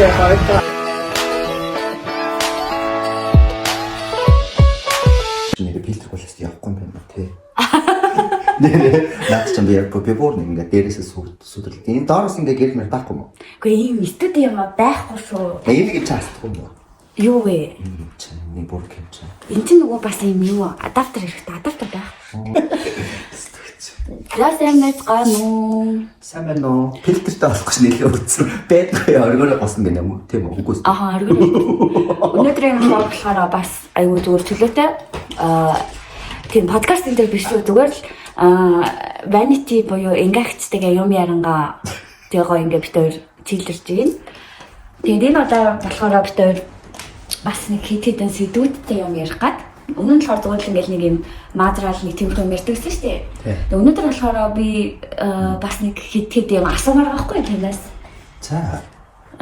Яа. Нэр фильтр болоос явахгүй юм байна тий. Нэр наад чинь би бүр нэг ингээд дээрээсээ сүдрэл. Энэ доороос ингээд гэрэл мэр байхгүй юм уу? Үгүй ийм студи юм а байхгүй шүү. Энийг юм чи хасдахгүй юм уу? Юу вэ? Энэ юм чи нэг бүр юм чи. Энд чинь нөгөө бас ийм юу адаптер хэрэгтэй. Адаптер байхгүй. За сайн байцгаана уу? Сайн байна уу? Фильтртэй болох гэж нэлээ үзсэн. Байдгүй оргиороо госно гэнэ юм уу? Тийм үү? Үгүй ээ. Аха оргиороо. Өнөөдрийн шоу болохоор бас айгүй зүгээр чөлөөтэй. Аа тийм подкаст энэ төр биш үү? Зүгээр л vanity буюу энгагчтэйгээ юм ярангаа тэгээ гоё ингээ бит хоёр чиглэрч гин. Тэгээд энэ удаа болохоор бит хоёр бас нэг хит хитэн сэдвүүдтэй юм ярих гад. Өмнө нь болохоор зүгээр л ингээл нэг юм маазраал нэг тиймэрхүү юм ярьдаг гэсэн шүү дээ. Тэгээд өнөөдөр болохоор би бас нэг хит хит юм асуумаар байгаа хгүй танаас. За.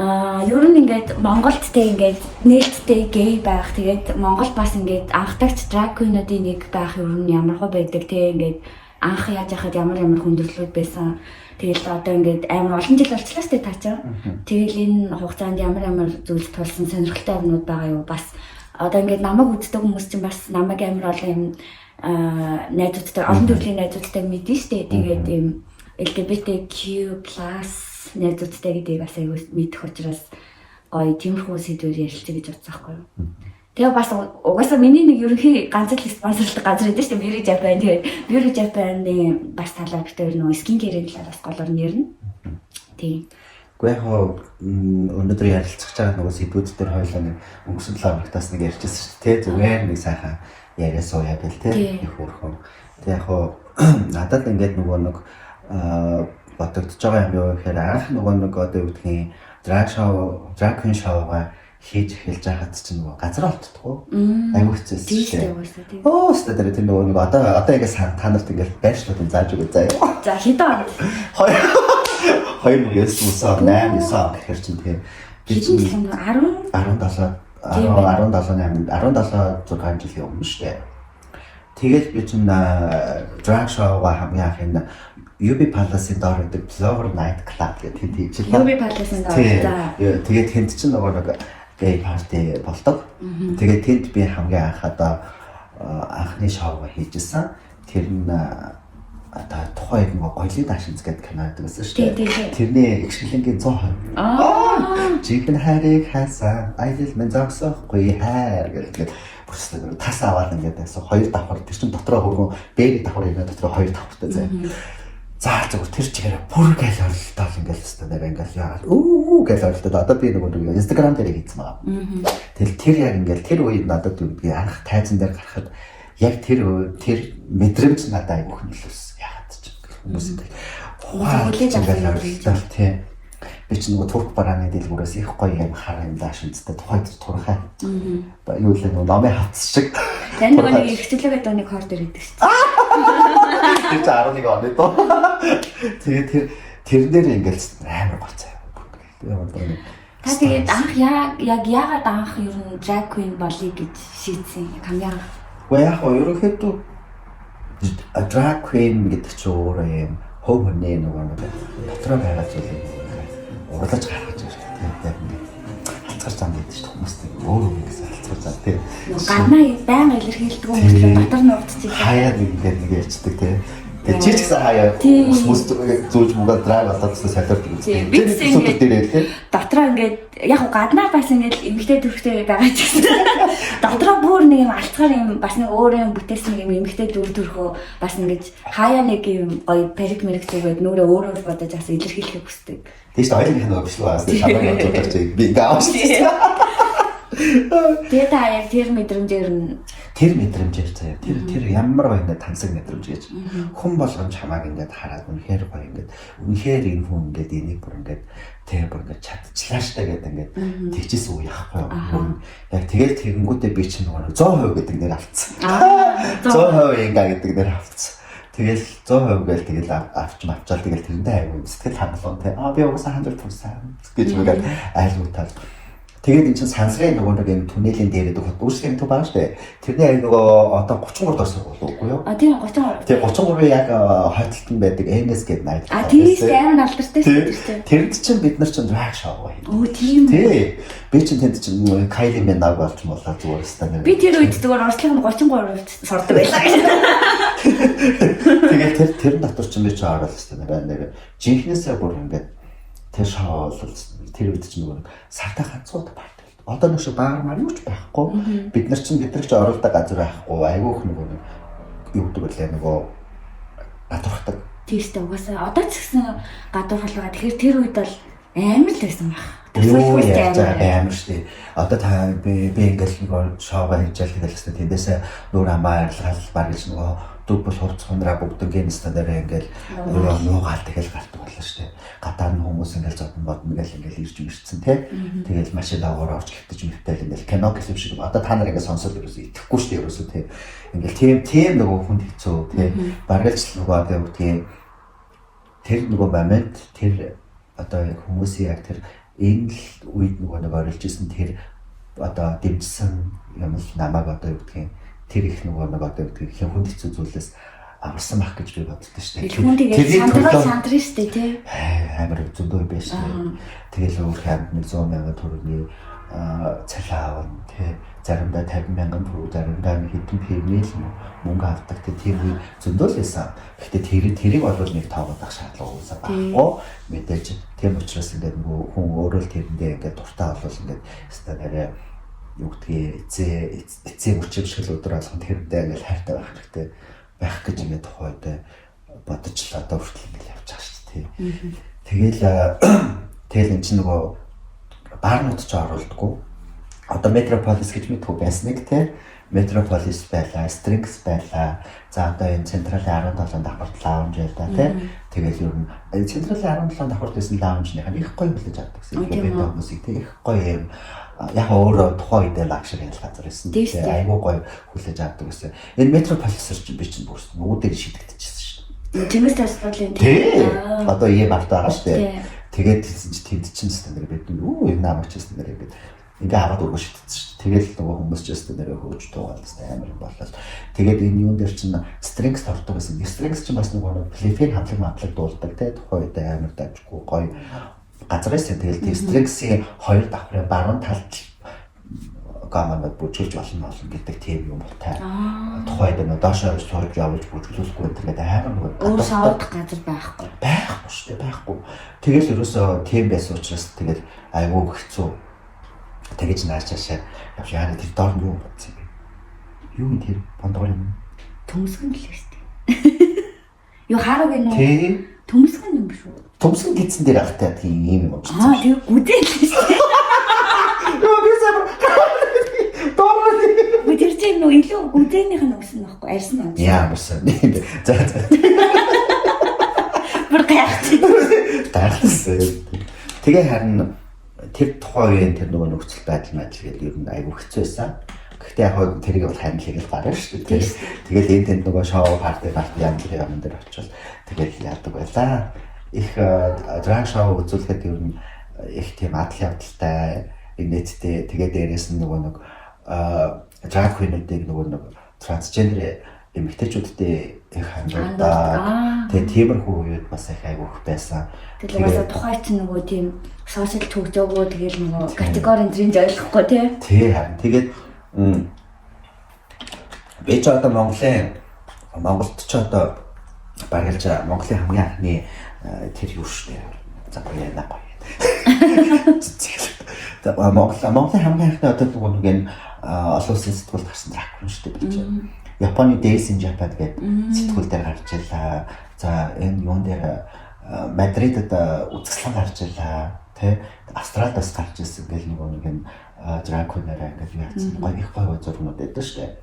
Аа, ер нь ингээд Монголд те ингээд нээлттэй гей байх. Тэгээд Монгол бас ингээд анхдагч drag queen-уудын нэг байх ер нь ямар хөө байдаг те ингээд анх яаж яхад ямар ямар хүндрэлүүд байсан. Тэгэл одоо ингээд амар олон жил болчихлоо шүү дээ та чинь. Тэгэл энэ хугацаанд ямар ямар зүйл тулсан сонирхолтой юмнууд байгаа юу? Бас одоо ингээд намайг үздэг хүмүүс чинь бас намайг амар олон юм найзуудтай олон төрлийн найзуудтай мэднэ шүү дээ. Тэгээд юм LGBTQ+ найзуудтай гэдгийг бас аягүй мэдэх учраас гоё тиймэрхүү сэдвээр ярилцъя гэж бодсон байхгүй юу. Тэгээ бас угаасаа миний нэг ерөнхий ганц л спонсорлох газар байдаг шүү дээ. Beauty Japan. Тэгээд Beauty Japan-ы бас талаар бид хоёр нөгөө skin care-ийн талаар бас голоор нэрнэ. Тийм. Гэхдээ яг өнөөдөр ярилцах байгаа нөгөө сэдвүүд дээр хоёлаа нэг өнгөрсөн 7 хоногтаас нэг ярьжсэн шүү дээ. Зүгээр нэг сайхан яриа сууя гэл те. Их хөөрхөн. Тэг яг хоо надад ингээд нөгөө нэг бодогдож байгаа юм юу гэхээр анх нөгөө нэг одоо юу гэдгийг drag show, drag queen show-га хийж эхэлж байхад чинь нөгөө газар олддоггүй. Айгуу хэцүүсэн шүү дээ. Оо, өстой тэр нөгөө нэг одоо ингээд та нарт ингээд байршлуудын зааж өгөө заяа. За хэдэн онд? 2009 9 8 9 гэхэр чинь тэгээ би чинь 10 17 17 8 17 6 жилийн өмнө шүү дээ. Тэгэл би чинь drag show-га хамгийн анх энэ UB Palace-ийн доор байдаг Plover Night Club гэдэг тэнд хийж л. UB Palace-ийн доор. За. Тэгээд тэнд чинь нөгөө нэг gay party болдог. Тэгээд тэнд би хамгийн анх одоо анхны шоугаа хийжсэн. Тэр нь одоо тухайн үед нөгөө Гоёлын даашинз гэдэг кино байдаг гэсэн шүү дээ. Тэрний Эгшгэлэнгийн 100%. Аа. Жинхэнэ хайрыг хайсан, аялал минь зогсоохгүй хайр гэдэг бүрслэг тас аваад ингээд байсан. Хоёр давхар тэр чин дотроо хөргөн бэрийг давхар ирнэ дотроо хоёр давхартай зэ. За зөв тэр чигээр бүр гал оролдоол ингээл өстө нэр ингээл яагаад өө гал оролдоод одоо би нөгөө нэг Instagram дээр хийсэн байгаа. Тэгэл тэр яг ингээл тэр үед надад юу гэдгийг анх тайзан дээр гарахад яг тэр мэдрэмж надад айгүйх нөлөөлсөн. Яагаад ч хүмүүс ингээл хүлээж авах оролдоол тий. Би ч нөгөө турк барааны дэлгүүрээс их гоё юм хар юм даашинцтай тухайд турхай. Юу л нөгөө номын хавцас шиг. Тань нөгөө нэг эрхчлөө гэдэг нэг хор дээр идэг шүү дээ. Тэр чинь 11 оны доо. Тэгээд тэрэн дээр ингээл амар гоцоо. Та тэгээд анх яг яагаад анх ер нь drag queen болъё гэж шийдсэн яг хамгийн анх? Гэхдээ яг гоо ерөнхийдөө drag queen гэдэг чинь өөрөө юм хөв хөнөө нөгөө нэг дотроо байгаа зүйлийг урлаж гаргаж ирдэг тийм яг ингээд алцгар зам гэдэг чинь хүмүүст өөр өөр гэсэн алцгар зам тийм. Гаднаа байнга илэрхийлдэг юм шиг дотор нуугдчих. Хаяа нэг ингээд нэг ярьцдаг тийм. Тэгээ чи ч гэсэн хаяа ус зүүж мугаа драг болоод гэсэн солиордог юм. Би гэсэн ингээд дотроо ингээд яг гаднаа бас ингээд эмэгтэй төрхтэй байгаа ч гэсэн дотроо бүр нэг юм алцгаар юм бас нэг өөр юм бүтээсэн нэг юм эмэгтэй дүр төрхөө бас ингээд хаяа нэг юм гоё парик мэрэг зүгээд нүрээ өөр өөр бодож бас илэрхийлэхийг хүсдэг. Тийм шүү дээ хоёулынх нь бичлэг байгаас шамаг явуулж байгаа чи би ингээд авчихсан. Тэгээ та яг тэр мэдрэмжээр нь тэр мэдрэмжээр заяа. Тэр ямар гоё ингээд тансаг мэдрэмж гэж. Хүн болгон чамааг ингээд хараад үнэхээр гоё ингээд үнэхээр энэ хүн ингээд энийг бүр ингээд тэ бүр ингээд чадчихлаа штэ гэдэг ингээд тэгжсэн үе яахгүй юу. Яг тэгэл тэгэнгүүтээ би чинь нөгөө 100% гэдэг нэр авцсан. 100% ингээ гэдэг нэр авцсан. Тэгэл 100% гээл тэгэл авч мавчаал тэгэл тэрэндээ аягүй сэтгэл хангалуун тэ. Аа би угаасаа 100% гэж мэгээл айлгуутаад. Тэгээд эн чинь сансрын нөгөө нэг юм түнелийн дээр гэдэг үүсгэн төв байгаа шүү дээ. Тэрний яг нөгөө одоо 33 дугаар сургууль үгүй юу? А тийм 33. Тэгээ 33-ын яг хойдолт нь байдаг NS гэдэг найд. А тийм амар алдартай шүү дээ. Тэрэнд чинь бид нар чинь drag show хийдэг. Өө тийм. Тий. Би чинь тэнд чинь Kylie Minogue болж молоо зүгээр өстой нэр. Би тэр үед зүгээр урьдчилан 33-д сурдаг байлаа гэж. Тэгээд тэр тэрэн дотор чинь би чинь орол өстой нэр нэр жинхнээсээ бүр ингээд тэр шоу бол тэр үед чинь нөгөө сартаа ганцууд парти. Одоо нэг шиг баар мар юу ч байхгүй. Бид нар чинь бид нар ч оролдог газар байхгүй. Айгүйх нөгөө юу гэдэг вүлээ нөгөө гадуурхдаг. Тийм шүү дээ. Угаасаа одоо ч гэсэн гадуурхал байгаа. Тэгэхээр тэр үед бол амар л байсан байх. Юу яаж байгаа амар шүү дээ. Одоо та би ингээл нөгөө шоугаа хийж ял тэгэл хэвээр тэндээсээ нүүр амаа арилгаал баг гэж нөгөө дүүбэл хувц хундраа бүгднгийн стандараа ингээл нуугаал тэгэл гардаг боллоо шүү дээ. Гадаа нь хүмүүс ингээл зодон бодно гэл ингээл ирж мэрцэн те. Тэгэл машин даагуур орж хэвтэж мэвтэл ингээл кино клип шиг. Одоо та нар ингээд сонсоод ерөөсөө итгэхгүй шүү дээ ерөөсөө те. Ингээл тийм нөгөө хүнд хэцүү те. Бараг л нөгөө одоо юу гэдгийг тэр нөгөө момент тэр одоо яг хүмүүсийн яг тэр энэ л үед нөгөө нэг орилж исэн тэр одоо дэмжсэн юм л намайг одоо юу гэдгийг тэр их нөгөө нэг одоо юу гэдгийг хүнд хэцүү зүйлээс амарсан байх гэж би боддог шүү дээ. Хүн тэгээд сандрал сандрын шүү дээ тий. Амар зөндөө юм байна шүү дээ. Тэгэл өөр хамт 100 мянган төгрөгийн цалин авна тий. Заримдаа 50 мянган төгрөг, заримдаа хэдэн пивний л мөнгө авдаг тий. Тийм үе зөндөө л байсан. Гэхдээ тэрийг бол нэг тоогоод авах шаардлага уусаа байхгүй. Мэдээж тийм учраас ингээд нөгөө хүн өөрөө л тэрэндээ ингээд дуртай болвол ингээд өстой нэрээ юу гэдгийг эцээ мөчөв шиг л өдөр болгон тэрэндээ ингээд хайртай байх хэрэгтэй байх гэж ингээд тухайд бодож л одоо хүртэл ингээд явж байгаа шүү дээ. Тэгэл эн чинь нөгөө баарнууд ч оруулдаггүй. Одоо Metropolis гэж мэдхүү байсныг те Metropolis байлаа, Strings байлаа. За одоо энэ Централын 17 давхарт лаунж байлаа те. Тэгэл ер нь Централын 17 давхарт байсан лаунжных нь их гоё хүлээж авдаг гэсэн. Бид хүмүүсийг те их гоё юм яг өөрөө тухайн үедээ luxury газар байсан. Тэгээ айгүй гоё хүлээж авдаг гэсэн. Энэ Metropolis-эр чинь би чинь бүрс үүдээр шидэгдчихсэн шүү дээ. Чингис тасгалын тий. Одоо ийм арт байгаа шүү дээ. Тэгээд хэлсэн чи тэнд чинь стандар бид юу энэ намайг чи стандар ингээд ингээ аваад өгөө шидсэн шүү дээ. Тэгэл нөгөө хүмүүс ч стандар хөөж туугаал стандар амар юм болол. Тэгээд энэ юун дээр чинь strings тордог гэсэн. Strings чинь бас нөгөө плефер хамтлаг матлаг дуулдаг те тухайн үед амар дажгүй гоё газар байсан. Тэгэл тэр strings-ийн хоёр давхрын баруун талд гаманад бүжгэлж болно олон гэдэг тийм юм болтай. Тухайд нөө доошоо сууж явж бүжгэлүүлэхгүй энэ гэдэг амар нөгөө өөр шоудах газар байхгүй. Байхгүй шүү дээ, байхгүй. Тэгэл ерөөсөө тийм байсан учраас тэгэл айгүй хэцүү. Тэгэж наашаашаа явж яа тэр доор нь юу бодсон юм бэ? Юу юм тэр бондгор юм? Төмсгөн л шүү дээ. Юу хараг юм уу? Тий. Төмсгөн юм биш үү? Төмсгөн гидсэн дээр ахтай тийм юм юм бодсон. Аа тэр гүзээ л шүү дээ. Юу би сайн доор. Үгүй тэр чинь нөө илүү гүзээнийх нь өсөн байхгүй арьсан юм. Яа амарсан. За за. Бүр гайхчих. Гайхсан. Тэгээ харин тэр тухайн үеийн тэр нөгөө нөхцөл байдал байдал гэдэг ер нь айгүй хэцүү байсан. Гэхдээ яг хөө тэрийг бол харин л гарна шүү дээ. Тэгэл энэ тэнд нөгөө шоу парти янз бүрийн юм дээр очивол тэгэл яадаг байлаа. Их drag show үзүүлэхэд ер нь их тийм адал явдалтай инээдтэй тэгээ дээрээс нь нөгөө нэг drag queen-үүдийг нөгөө нэг трансгендер эмэгтэйчүүдтэй их хандуулдаг. Тэгээ тиймэрхүү үед бас их айгүй их байсан. Тэгэл угаасаа тухай чинь нөгөө тийм сошиал төгжөөгөө тэгэл нөгөө категори энэ ойлгохгүй тий. Тий харин тэгээд би ч одоо Монголд ч одоо баргалж Монголын хамгийн анхны тэр юу шүү дээ. За гоё яана гоё. За Монголын хамгийн анхны одоо нөгөө нэг энэ олон улсын сэтгүүлд гарсан drag queen шүү дээ би чинь. Японы Days in Japan гэдэг сэтгүүл дээр гарч ирлаа. За энэ юун дээр Мадридэд үзэсгэлэн гарч ирлаа. Тэ Австралид бас гарч ирсэн гэл нөгөө нэг энэ drag queen-аараа ингээд юу яатсан гоё их гоё зургнууд байдаг шүү дээ.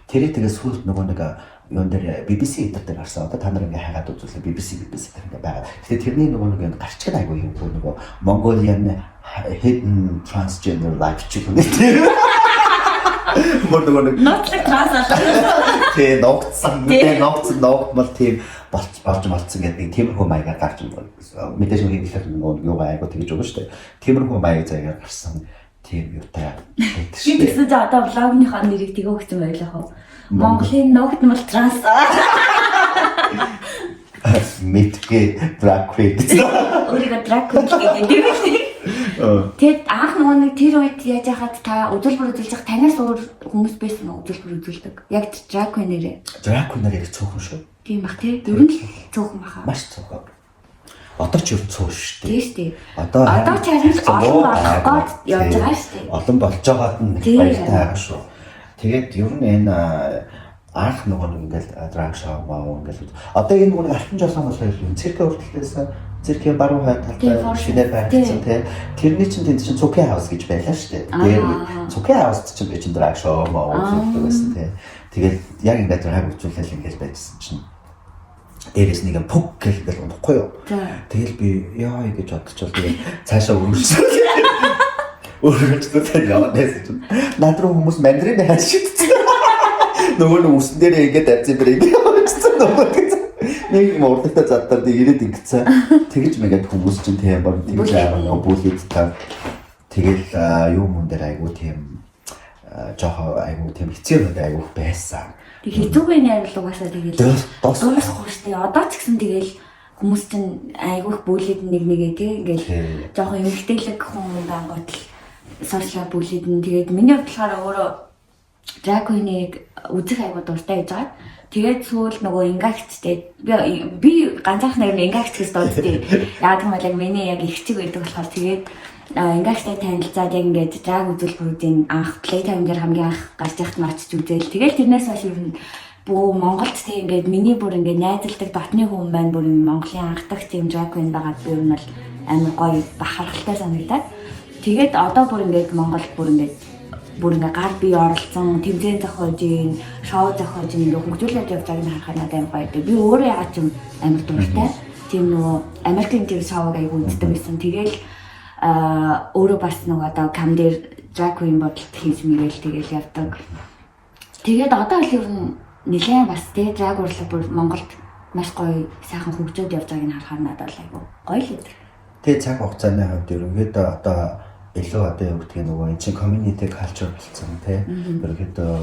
Тэрийг тэгээ сүүлд нөгөө нэг юун дээр BBC энэ дээр гарсан. Одоо та нар ингээ хайгаад үзүүлээ BBC тэр ингээ байгаа. Гэтэ тэрний нөгөө нэг энэ гарчиг айгүй юм хөө нөгөө Mongolian hidden transgender life ч юм уу тийм. Мөр нөгөө нэг нотлог транс болоо. Тий, ногдсон. Мэдээ ногдсон, ногдмол тийм болж болцсон гэдэг нэг тиймэрхүү маягаар гарч мэдээж нэг хэлэх нөгөө юугаа айгуу тэгж өгнө шүү дээ. Тиймэрхүү маяг заягаар гарсан. Тийм юутай байдаг Би шүү дээ. тэгсэн чинь одоо vlog-ныхоо нэрийг тэгээ өгсөн байлаа хөө. Монголын ногдмол транс. Мэдгүй drag queen гэсэн. Өөрийгөө drag queen гэдэг юм тийм. Тэгэд анх нөгөө нэг тэр үед яаж яхад та үзүүлбэр үзүүлж явах танаас өөр хүмүүс байсан уу үзүүлбэр үзүүлдэг? Яг drag queen-ээрээ. Drag queen-аар яг цөөхөн шүү. Тийм бах тий. Ер нь л цөөхөн баха. Маш цөөхөн. Одоо ч ер нь цөөхөн шүү дээ. Тийм шүү дээ. Одоо Одоо ч харин л олон болох гээд явж байгаа шүү дээ. Олон болж байгаад нь нэг Тийм. баяртай байгаа шүү. Тэгээд ер нь энэ анх нөгөө нэг ингээл drag show маа ингээл одоо энэ нөгөө нэг алтан жолоон болоо юм циркэ хүртэлээс циркийн баруун хойд Тийм, талдаа Force. шинээр баригдсан тий. Тэрний чинь тэнд чинь Цүкэ house гэж байлаа шүү дээ. Тэр Цүкэ house чинь би чинь drag show маа үзүүлдэг байсан тий. Тэгэл яг ингээд drag үзүүлэл ингээл байжсан чинь дээрээс нэг юм пүк гэл ингээл унахгүй юу. За. Тэгэл би яа гэж бодчихвол тэгээд цаашаа өргөжсөн. Өргөжсөн яваад байсан чинь над руу хүмүүс мандарин хайж шидсэн. Нөгөө нэг үсэн дээрээ ингээд тавьсан юм ингээд явчихсан нөгөө гэсэн. Нэг юм урдагтай задаар нэг ирээд ингэсэн. Тэгэж мэгээд хүмүүс чинь тийм баг тэгж аа нөгөө bully-д та тэгэл юу мөн дээр айгуу тийм жоохон айгуу тийм хэцүү юм дээр айгуу байсан. Тэг хэцүүгийн найрлал угаасаа тэгэл Дуус дуусахгүй шүү дээ. Одоо ч гэсэн тэгэл хүмүүс чинь айгүйх bully-д нэг нэгээ тий ингээл Тий. жоохон эмгтээлэг хүн байнгут л social bully-д нь тэгээд миний хувьд болохоор өөрөө drag queen-ийг үзэх айгуу дуртай гэж байгаа. Тэгээд сүүл нөгөө ингагчтэй би ганцаарх нэр нь ингагч гэж дууддیں۔ Яг юм бол яг миний яг эгчиг байдаг болохоор тэгээд ингагчтай танилцаад яг ингээд drag үзүүлбэрүүдийн анх playtime дээр хамгийн анх гарч яхад нь очиж үзээл. Тэгэл тэрнээс хойш ер нь бүү Монголд тийм ингээд миний бүр ингээд найзалдаг дотны хүн байна бүр юм Монголын анхдагч тийм drag queen байгаад би ер нь бол амар гоё бахархалтай санагдаад. Тэгээд одоо бүр ингээд Монголд бүр ингээд гар бие оролцсон, тэмцээн зохиож ийн, шоу зохиож ийн ингээд хөгжүүлээд явж байгааг нь харахад надад амар гоё. Би өөрөө яагаад ч юм амар дуртай. Тийм нөгөө Америкийн тийм шоуг айгу үздэг байсан. Тэгэл өөрөө бас нөгөө одоо cam дээр drag queen бодолт хийж мэгэл тэгэл явдаг. Тэгээд одоо л ер нь нэлээд бас тий drag урлаг бүр Монголд маш гоё сайхан хөгжөөд явж байгааг нь харахаар надад л айгу гоё л гэдэг. Тэгээ цаг хугацааны хувьд ерөнхийдөө одоо илүү одоо юу гэдгийг нөгөө эн чинь community culture болсон тий. Ерөнхийдөө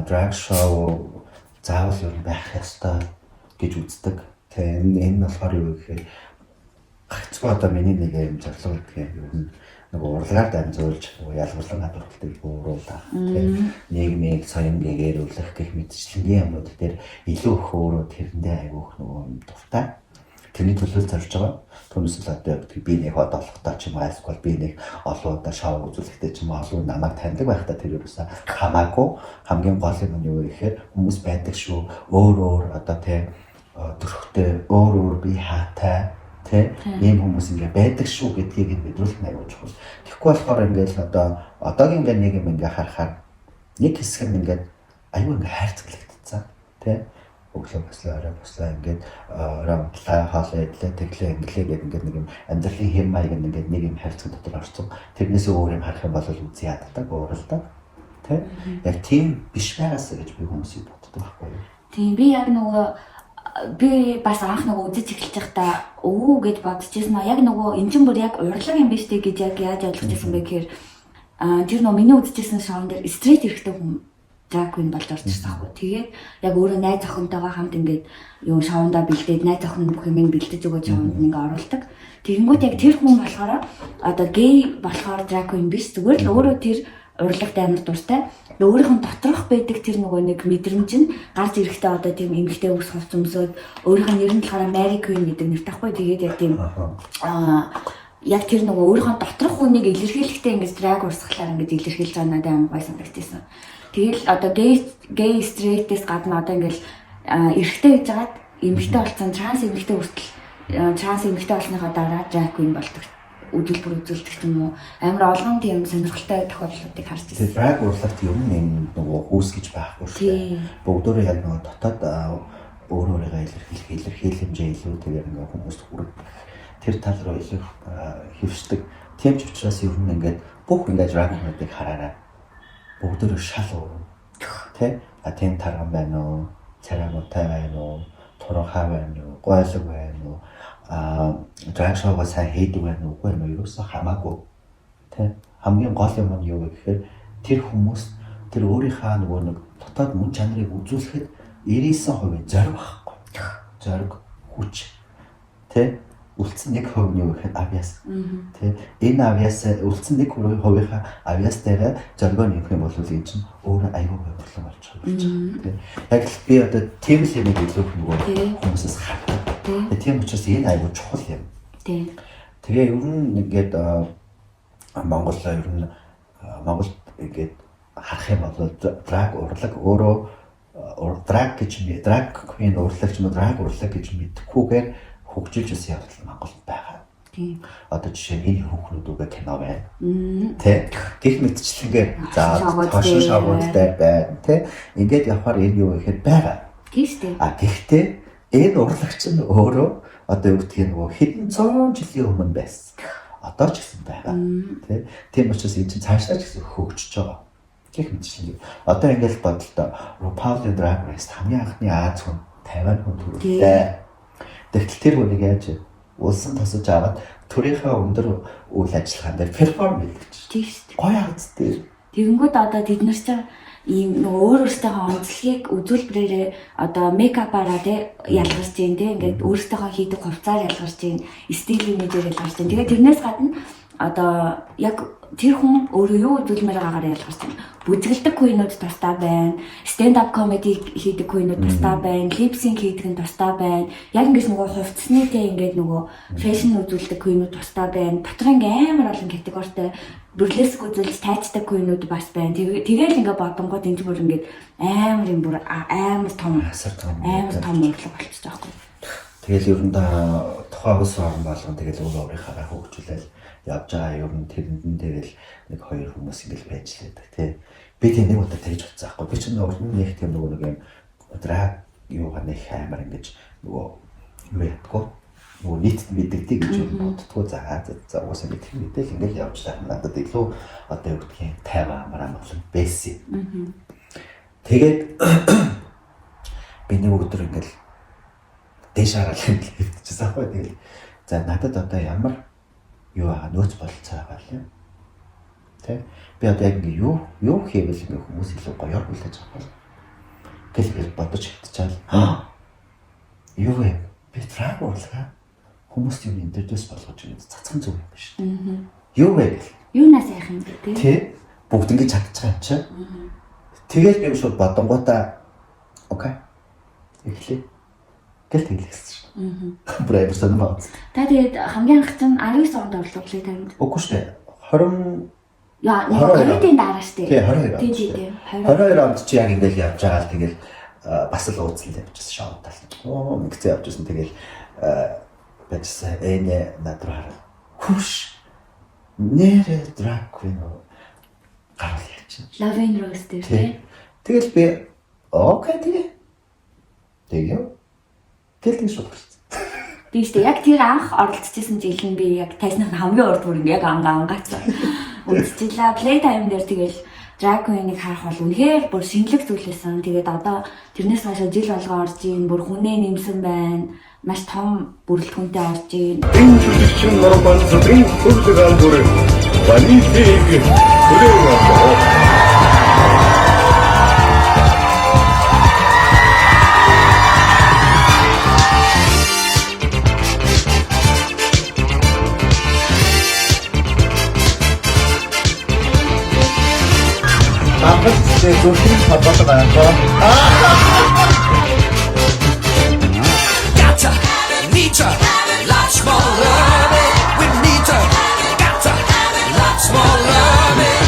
drag show заавал ер нь байх ёстой гэж үздэг. Тэгээ энэ болохоор юу гэхээр гагцгүй одоо миний нэг юм зорилго гэдгийг ер нь нөгөө урлагаар дамжуулж нөгөө ялгарлан гадуурхалтыг бууруулах тий нийгмийг соён гэгэрүүлэх гэх мэтчлэнгийн юмнууд дээр илүү их өөрөө тэрэндээ айгүйх нөгөө юм дуртай. Тэрний төлөө зорж байгаа. Түүнээс л одоо юу гэдгийг би нэг одоолохдоо ч юм уу альсгүй би нэг олон удаа шоу үзүүлэхдээ ч юм уу олон намайг таньдаг байхдаа тэр юусаа хамаагүй хамгийн гол юм нь юу вэ гэхээр хүмүүс байдаг шүү. Өөр өөр одоо тий төрхтэй өөр өөр бие хаатай тий ийм хүмүүс ингээ байдаг шүү гэдгийг нь мэдрүүлэх нь аюул чухал. Тэгэхгүй болохоор ингээл одоо одоогийн ингээ нэг юм ингээ харахаар нэг хэсэг нь ингээд аюу ингээ хайрцаглагдцсан тий өглөө бослоо орой бослоо ингээд орой унтлаа хоолоо идлээ тэглээ инглээ гэдэг ингээд нэг юм амьдралын хэм маяг нь ингээд нэг юм хайрцаг дотор орсон. Тэрнээс өөр юм харах юм бол үзий яддаг, ууралдаг. Тэ? Яг тийм биш байгаасаа гэж би хүмүүсийг боддог байхгүй юу? Тийм би яг нөгөө би бас анх нөгөө үзэж эхэлж байхдаа өвөө гэж бодож ирсэн аа яг нөгөө эн чинь бүр яг урлаг юм биш үү гэж яг яаж ойлгож ирсэн бэ гэхээр тэр нөгөө миний үзчихсэн шоун дээр straight эрэгтэй хүн drag queen болж орж ирсэн аахгүй. Тэгээд яг өөрөө найз охинтойгоо хамт ингээд юу шоундаа бэлдээд найз охин бүх юм бэлдэж өгөөд шоунд ингээ оруулдаг. Тэгэнгүүт яг тэр хүн болохоор одоо гей болохоор drag queen биш зүгээр л өөрөө тэр урлагт амар дуртай. Өөрийнх нь доторх байдаг тэр нөгөө нэг мэдрэмж нь гарч ирэхдээ одоо тийм эмэгтэй ус хувц өмсөөд өөрийнх нь нэр нь болохоор Mary Queen гэдэг нэртэй байхгүй. Тэгээд яг тийм яг тэр нөгөө өөрийнх нь доторх хүнийг илэрхийлэхдээ ингэж drag урсгалаар ингэж илэрхийлж байгаа надад амар гоё санагдчихсан. Тэгэл одоо гей straight-ээс гадна одоо ингээл эрэгтэй гэж хагаад эмэгтэй болсон транс эмэгтэй хүртэл транс эмэгтэй болсныхоо дараа drag queen болдог үзүүлбэр үзүүлдэг юм уу амар олон тийм сонирхолтой тохиолдлуудыг харж байсан. Drag урлагт юм юм нөгөө хүүс гэж байхгүй шүү дээ. Бүгдөө яг нөгөө дотоод өөр өөрийгөө илэрхийлэх илэрхийлэмжээ илүүтэйгээр ингээ хүмүүст хүргэх тэр тал руу илүү хэвшдэг. Тийм ч учраас ер нь ингээд бүх ингээд drag queen-уудыг хараарай. Бүгдөө шал өөр. Тэ? А тийм тарган байна уу? Царай муутай байна уу? Туранхай байна уу? Гойлог байна уу? Drag show-го сайн хийдэг байна уу? Үгүй юм уу? Ерөөсөө хамаагүй. Тэ? Хамгийн гол юм нь юу вэ гэхээр тэр хүмүүс тэр өөрийнхөө нөгөө нэг дотоод мөн чанарыг үзүүлэхэд 99% зориг байхгүй. Зориг, хүч. Тэ? Үлдсэн 1% нь юу гэхээр авьяас. Тэ? Энэ авьяас үлдсэн 1%-ийнхаа авьяас дээр зоригоо нэмэх юм бол энэ чинь өөрөө аюул гойморлон болж байгаа юм. Тэ? Яг л би одоо тийм л юмыг илүү их нөгөө хүмүүсээс хардаг. Тийм учраас энэ аюул чухал юм. Тийм. Тэгээ ер нь ингээд Монголоо ер нь Монгол ингээд харах юм бол drag урлаг өөрөө drag гэж drag queen урлаг ч юм уу drag урлаг гэж мэдэхгүйгээр хөгжүүлж ирсэн явдал Монголд байгаа. Тийм. Одоо жишээ нь энэ хүүхнүүд үгээ кино байна. Тэ. Гэх мэтчлэнгээр за хошин шогууд дээр байна. Тэ. Ингээд явахаар энэ юу гэхээр байгаа. Тийм шүү дээ. А гэхдээ энэ урлагч нь өөрөө одоо юу гэдгийг нөгөө хэдэн зуун жилийн өмнө байсан. Одоо ч гэсэн байгаа. Тэ. Тийм учраас энэ чинь цаашдаа ч гэсэн хөгжиж байгаа. Гэх мэтчлэнгээр. Одоо ингээд бодлоо RuPaul-ийн Drag Race хамгийн анхны Аз хүн Тайван хүн төрөлтэй. Тэгтэл тэр хүнийг яаж улсан тосож аваад төрийнхөө өндөр үйл ажиллагаан дээр perform хийдэг чинь. Тийм шүү дээ. Гоё харагддаг. Тэгэнгүүт одоо тэд нар чинь ийм нөгөө өөр өөртөөхөө онцлогийг үзүүлбэрээрээ одоо makeup аараа тий ялгарч гин тий ингээд өөртөөхөө хийдэг хувцаар ялгарч гин, стил имижээр ялгарч гин. Тэгээд тэрнээс гадна одоо яг тэр хүн өөрөө юу үзүүлмээр байгаагаар ялгарч байна. Бүжгэлдэг queen үүд тусдаа байна. Stand up comedy хийдэг queen үүд тусдаа байна. Lip sync хийдэг нь тусдаа байна. Яг ингэж нөгөө хувцсны те ингээд нөгөө fashion үзүүлдэг queen үүд тусдаа байна. Дотор ингээ амар олон категоритой burlesque үзүүлж тайцдаг queen үүд бас байна. Тэгэл ингээ бодонгууд энэ бүр ингээд амар юм бүр амар том амар том урлаг болчихсон байхгүй. Тэгэл ер нь тухайн улс орн болгон тэгэл өөр өөрийнхөө хөгжүүлэл явж байгаа ер нь тэрэнд нь тэгэл нэг хоёр хүмүүс ингээл байж л байдаг тий. Би тийм нэг удаа тэгж утсан байхгүй. Би ч нөгөө нэг тийм нөгөө нэг юм drag юугаа нэг амар ингэж нөгөө юу ядгүй нөгөө нийтэд мэддэгдэй гэж боддгоо. За за угаасаа би тэр мэдээл ингээл явж лаа. Надад илүү одоо юу гэдгийг 50 амар амгалан байсан. Тэгээд би нэг өдөр ингээл дээш хараад ингээл хэвтчихсэн аахгүй. Тэгэл за надад одоо ямар юу байгаа нөөц бололцоо байгаа юм. Тэ? Би одоо яг ингээ юу хийвэл ингээ хүмүүс илүү гоёор хүлээж авах бол гэл гэл бодож хэтчаал. Юу вэ? Би drag урлага хүмүүст юм introduce болгож юм цацхан зүг юм биш. Юу вэ гэл? Юунаас яах юм бэ тэ? Тэ? Бүгд ингэ чадчих юм чи. Тэгэл би шууд бодонгуудаа okay. Эхлэе. Гэл тэглэсэн шүү. Бүр амар сонирхол. Та тэгээд хамгийн анх чинь 19 онд орлоо Play Time-д. Үгүй шүү дээ. 20 Яа, ковидын дараа шүү дээ. Тий, 22 онд. Тий. 22 онд чи яг ингээл явж байгаа л тэгэл бас л ууцлал явчихсан шоутал. Оо, ингэцээ явчихсан. Тэгэл байжсан. Энэ над руу хараад хүүш. Нэрэ drag queen гарвал яачин. Love and Rose дээр тий. Тэгэл би okay тэгээ. Тэгээ. Тэгэл тэг шууд гарсан. Би шүү дээ яг тэр анх оролцож исэн жил нь би яг тайсных нь хамгийн урд бүр ингээ яг ангаа ангаацсан. Үзчихлээ. Play Time дээр тэгэл drag queen-ыг харах бол үнэхээр бүр шинэлэг зүйлээсэн. Тэгээд одоо тэрнээс хойш жил болгоо орж ийн бүр хүнээ нэмсэн байна. Маш том бүрэлдэхүүнтэй орж ийн. Энэ жүжигчин Норбанцын төвлөг албар Валитиг хүлээн авлаа. Бангад зүрхний холбоотой байна. Gotta, need to, lots more loving. We need to, gotta, lots more loving.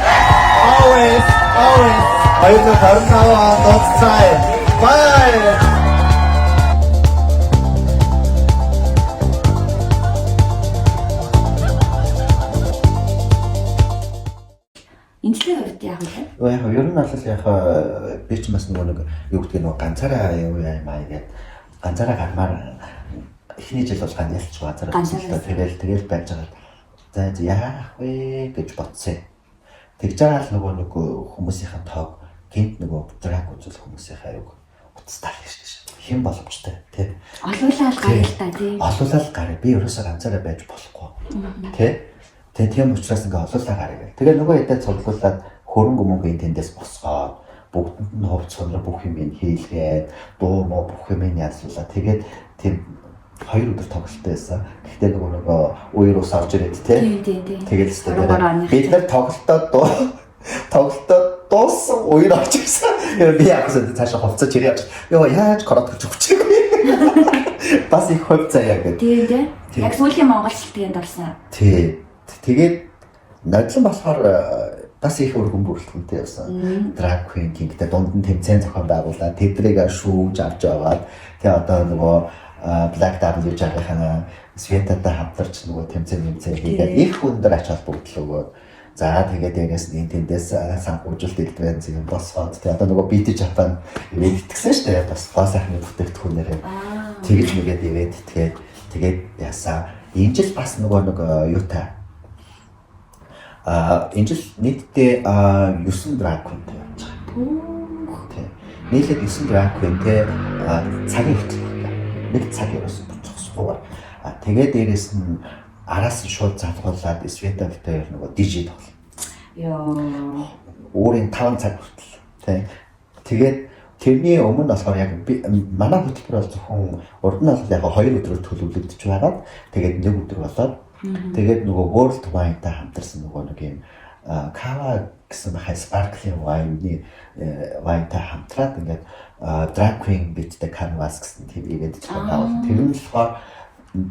Always, always. Баярлалаа 25 онд уулзцаая. Bye. Инжлэгийн хувьд яах вэ? Яг ер нь бол яг би ч бас нөгөө нэг юу гэдгийг нөгөө ганцаараа юу яа маа гэдэг ганцаараа гармаар эхний жил бол ганцаарч ганцаараа тэгэл байж байгаа. За яах вэ гэж бодсон. Тэгж байгаа л нөгөө нэг хүмүүсийн тоог гинт нөгөө drag үзүүлэх хүмүүсийн аюуг утас тал хийж шээ. Хэн боломжтой тий. Олуулаад гараа л та тий. Олуулаад гараа. Би ерөөсөө ганцаараа байж болохгүй. Тий. Тэгээ тийм учраас ингээ олуулаа гараа гэл. Тэгээ нөгөө хэдэ цуглуулад хөрөнгө мөнгө энэ тэндээс босгоод бүгдэнд нь хувц сонор бүх юм хийлгээд дуу муу бүх юм язлуулаа. Тэгээд тийм 2 өдөр тоглолттой байсан. Гэхдээ нөгөө үер ус авч ирээд тий. Тэгэл өстой. Бид нар тоглолтоо тоглолтоо дууссан үер авч ирсэн. Би яг гэсэн цаашаа хувцас чирээ авч. Йоо яаж коротко өгчихгүй. Бас их хувь заяа гэдэг. Тийм тий. Яг сүүлийн Монгол шилтгэнд орсон. Тий. Тэгээд нодлон болохоор бас их өргөн бүрэлдэхүүнтэй явсан. Drag Queen King-тэй дунд нь тэмцээн зохион байгуулаад тэдрийг шүүж авч яваад тэгээ одоо нөгөө Black W жагийнхаа Светатай хамтарч нөгөө тэмцээн хийгээд их өндөр ач холбогдол өгөөд за тэгээд ягаас энэ тэндээс санхүүжилт элдвэн зэг босгоод тэгээ одоо нөгөө BT Japan ивэд итгэсэн шүү дээ. Бас гоо сайхны бүтээгдэхүүнээрээ тэгж нэгээд ивэд итгээд тэгээд ясаа энэ жил бас нөгөө нэг юутай энэ жил нийтдээ 9 drag queen-тэй явж байгаа. Тий. Нийлээд 9 drag queen-тэй цагийн хөтөлбөртэй. Нэг цаг ерөөсөн зогсохгүйгээр. Тэгээд дээрэс нь араас нь шууд залгуулад Света битээр нөгөө DJ тоглоно. Йоо. Өөрийн 5 цаг хүртэл. Тий. Тэгээд тэрний өмнө болохоор яг манай хөтөлбөр бол зөвхөн урд нь бол яг 2 өдрөөр төлөвлөгдөж байгаад тэгээд нэг өдөр болоод тэгээд нөгөө World Wine-тай хамтарсан нөгөө нэг юм Kava гэсэн хай sparkling wine-ны wine-тай хамтраад ингээд Drag Queen beat the Canvas гэсэн тийм ивент зохион байгуулсан. Тэр нь болохоор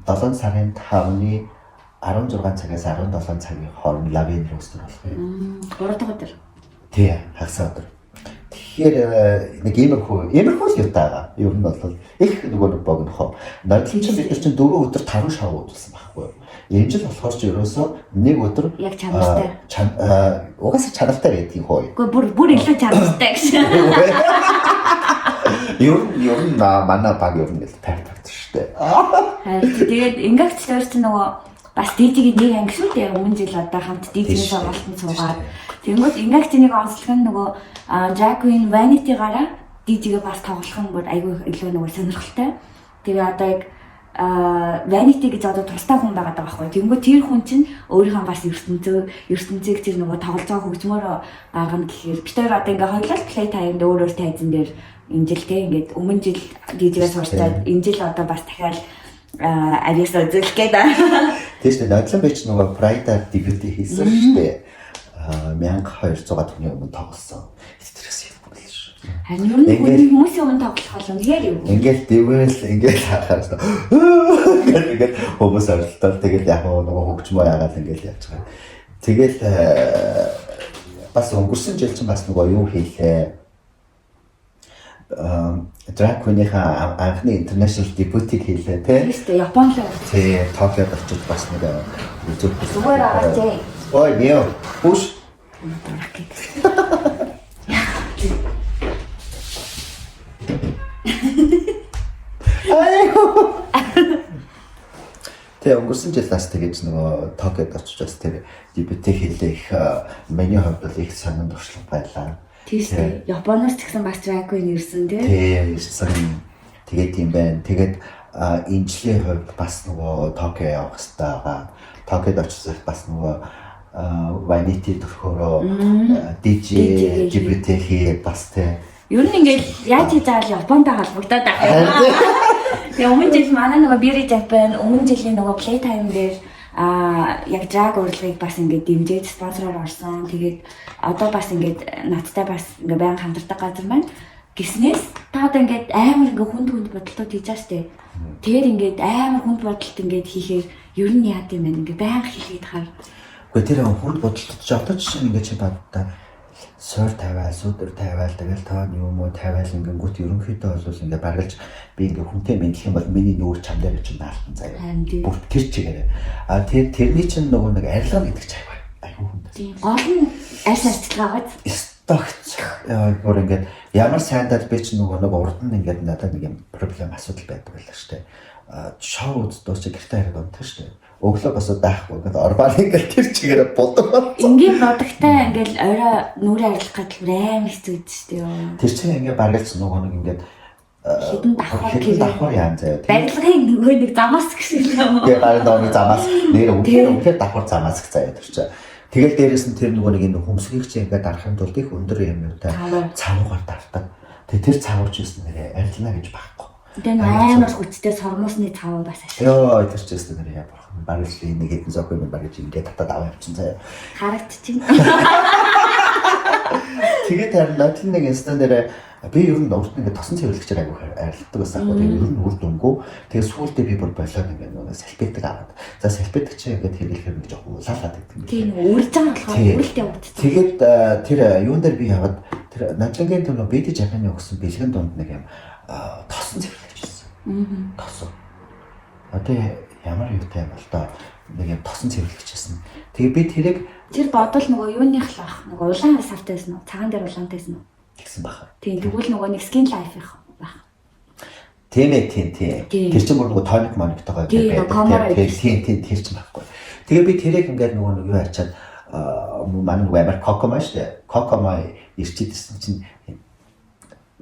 7 сарын 5-ны 16 цагаас 17 цагийн хооронд Lavin Roaster болох юм. 3 дахь өдөр. Тий, хагас өдөр. Тэгэхээр нэг иймэрхүү л юутай байгаа. Ер нь бол их нөгөө нэг богинохоо. Нодлон чинь бид нар чинь 4 өдөр 5 шоу үзүүлсэн байхгүй юу? Энэ жил болохоор ч ерөөсөө нэг өдөр яг чанартай. Угаасаа чанартай байдгийг хоо. Үгүй бүр илүү чанартай гэж. Ер нь манай баг ер нь л perfect шүү дээ. Харин тэгээд ингэвч чинь нөгөө бас DJ-ийн нэг анги шүү дээ. Өмнө жил одоо хамт DJ-ийн сургалтанд суугаад тэнгуут ингэвч нэг онцлог нь нөгөө Drag Queen Vanity-гаараа DJ-гээ бас тоглох нь бүр айгүй илүү нөгөө сонирхолтой. Тэгээ одоо яг Vanity гэж одоо тусдаа хүн байгаа даа байхгүй. Тэнгүү тэр хүн чинь өөрийнхөө бас ертөнцийг тэр нөгөө тоглож байгаа хөгжмөөрөө гаргана гэхээр бид хоёр одоо ингээ хоёулаа play time-д өөр өөр тайзан дээр энэ жил те ингээд өмнө жил DJ-гээ сурчаад энэ жил одоо бас дахиад авиас үзүүлэх гээд. Тийм шүү дээ. Нодлон би ч нөгөө Pride-аар дебют хийсэн шүү дээ. 1200 хүний өмнө тоглосон. Тэрээс юм бол шүү. Харин ер нь хүмүүсийн өмнө тоглох бол үнэхээр юм. Ингээл дэвэл ингээл харахаар ингээл хүмүүс оролдоод тэгэл яг нөгөө хөгжмөө яагаад ингээл яаж байгаа. Тэгэл бас өнгөрсөн жил чинь бас нөгөө юу хийлээ. Drag Queen-ийн анхны international debut-ийг хийлээ тий. Тийм шүү дээ. Японд л. Тий, Токиод очиж бас нэг үзүүлэх. Зүгээр аваач. Ой, мяу. Пүш. Тэгээ өнгөрсөн жил бас тэгэж нөгөө Токиод очиж бас тэр дебют хийлээ их миний хувьд бол их сонин туршлага байлаа. Тийм шүү дээ. Японоос ч гэсэн бас drag queen ирсэн тий. Тийм ирсэн. Тэгээд тийм байна. Тэгээд энэ жилийн хувьд бас нөгөө Токио явах хэрэгтэй байгаа. Токиод очиж бас нөгөө Vanity төрхөөрөө DJ дебют хийгээд бас тий. Ер нь ингээл яаж хийж байгаа л Японтой холбогдоод байгаа. Тэгээ өмнө жил манай нөгөө Beauty Japan өмнө жилийн нөгөө Playtime дээр яг drag урлагийг бас ингээд дэмжиж спонсороор орсон. Тэгээд одоо бас ингээд надтай бас ингээд байнга хамтардаг газар маань гиснээс та одоо ингээд амар ингээд хүнд хүнд бодолтууд хийж байгаа штэ. Тэгээд ингээд амар хүнд бодолт ингээд хийхээр ер нь яад юм бэ ингээд байнга хэлгээд хаар. Гэхдээ тэр хүнд бодолтод ч одоо жишээ нь ингээд чи боддоо суур тавиал, сүүдэр тавиал, тэгэл тоон юм уу тавиал ингэнгүүт ерөнхийдөө бол ингээ баргалж би ингээ хүнтэй мэдлэх юм бол миний нүүр чам дээр чинь наалтан заяа. Бүр тэр чигээрээ. А тэр тэрний чинь нөгөө нэг арилга гэдэг чинь айгүй хүнд. Тийм. Гол нь Арьс арчилгаа аваад Стогц бүр ингээд ямар сайндал би ч нөгөө нэг урд нь ингээд надад нэг юм проблем асуудал байдаг байлаа шүү дээ. Шоу үздөөс чи гэртээ хараад унтах шүү дээ. Өглөө босоод байхгүй ингээд орбаар ингээд тэр чигээрээ будаг болсон. Ингийн бодогтой ингээл орой нүрээ арилгах гэдэл бүр амар хэцүү байдаг шүү дээ. Ёо. Тэр чинь ингээд бараг л нөгөө нэг ингээд Хідэн давхар хідэн давхар яан заяа. Барилгын нөгөө нэг замаас гэх юм. Тэгээ бараг нөгөө нэг замаас нэр үнээр үнээр давхар замаас гэх заяа тэр чинь. Тэгэл дээрэс нь тэр нөгөө нэг энэ хөмсгийг чи ингээд дарахын тулд их өндөр юм юутай цавуугаар дардаг. Тэгээ тэр цавууч юусэн нэрээ арилна гэж байхгүй. Тэгээ нэг амар хүчтэй сормуусны цав бас ашиг. Йоо тэр ч юусэн нэрээ яа бурхан. Бараг л нэг хэдэн зог юм бараг ингээд татаад аваа явчихсан заяа. Харагдчихэв. Тэгээд харин нодлон нэг инстан дээр би ер нь урд нь ингээд тосон цэвэрлэгчээр айгүйх арилгадаг байсан аахгүй. Тэгээд ер нь үр дүнгүй. Тэгээд сүүлдээ би бүр болоод ингээд нөгөө салфетик аваад. За салфетик чи ингээд хэрэглэхээр нэг жоохон улаалаад байдаг юм. Тийм үрж байгаа болохоор үрэлт явагдчих. Тэгээд тэр юун дээр би яваад тэр Надлангийн тэр нөгөө BD Japan-ы өгсөн бэлгэн дунд нэг юм тосон цэвэрлэгч байсан. Тосон. Одоо ямар юутай юм бол доо нэг юм тосон цэвэрлэгч байсан. Тэгээ би тэрийг Тэр бодол нөгөө юуных л ах нөгөө улаан савтай байсан уу? Цагаан дээр улаантай байсан уу? Тэгсэн баха. Тийм тэгвэл нөгөө нэг skin life-их байх. Тийм ээ тийм тийм. Тэр чинь бүр нөгөө тоник мониктойгоо ингээд байдаг. Тийм тийм тэр чинь байхгүй. Тэгээ би тэрийг ингээд нөгөө нэг юу ачаад манай нөгөө амар кокома шүү дээ. Кокома ирчээд ирсэн чинь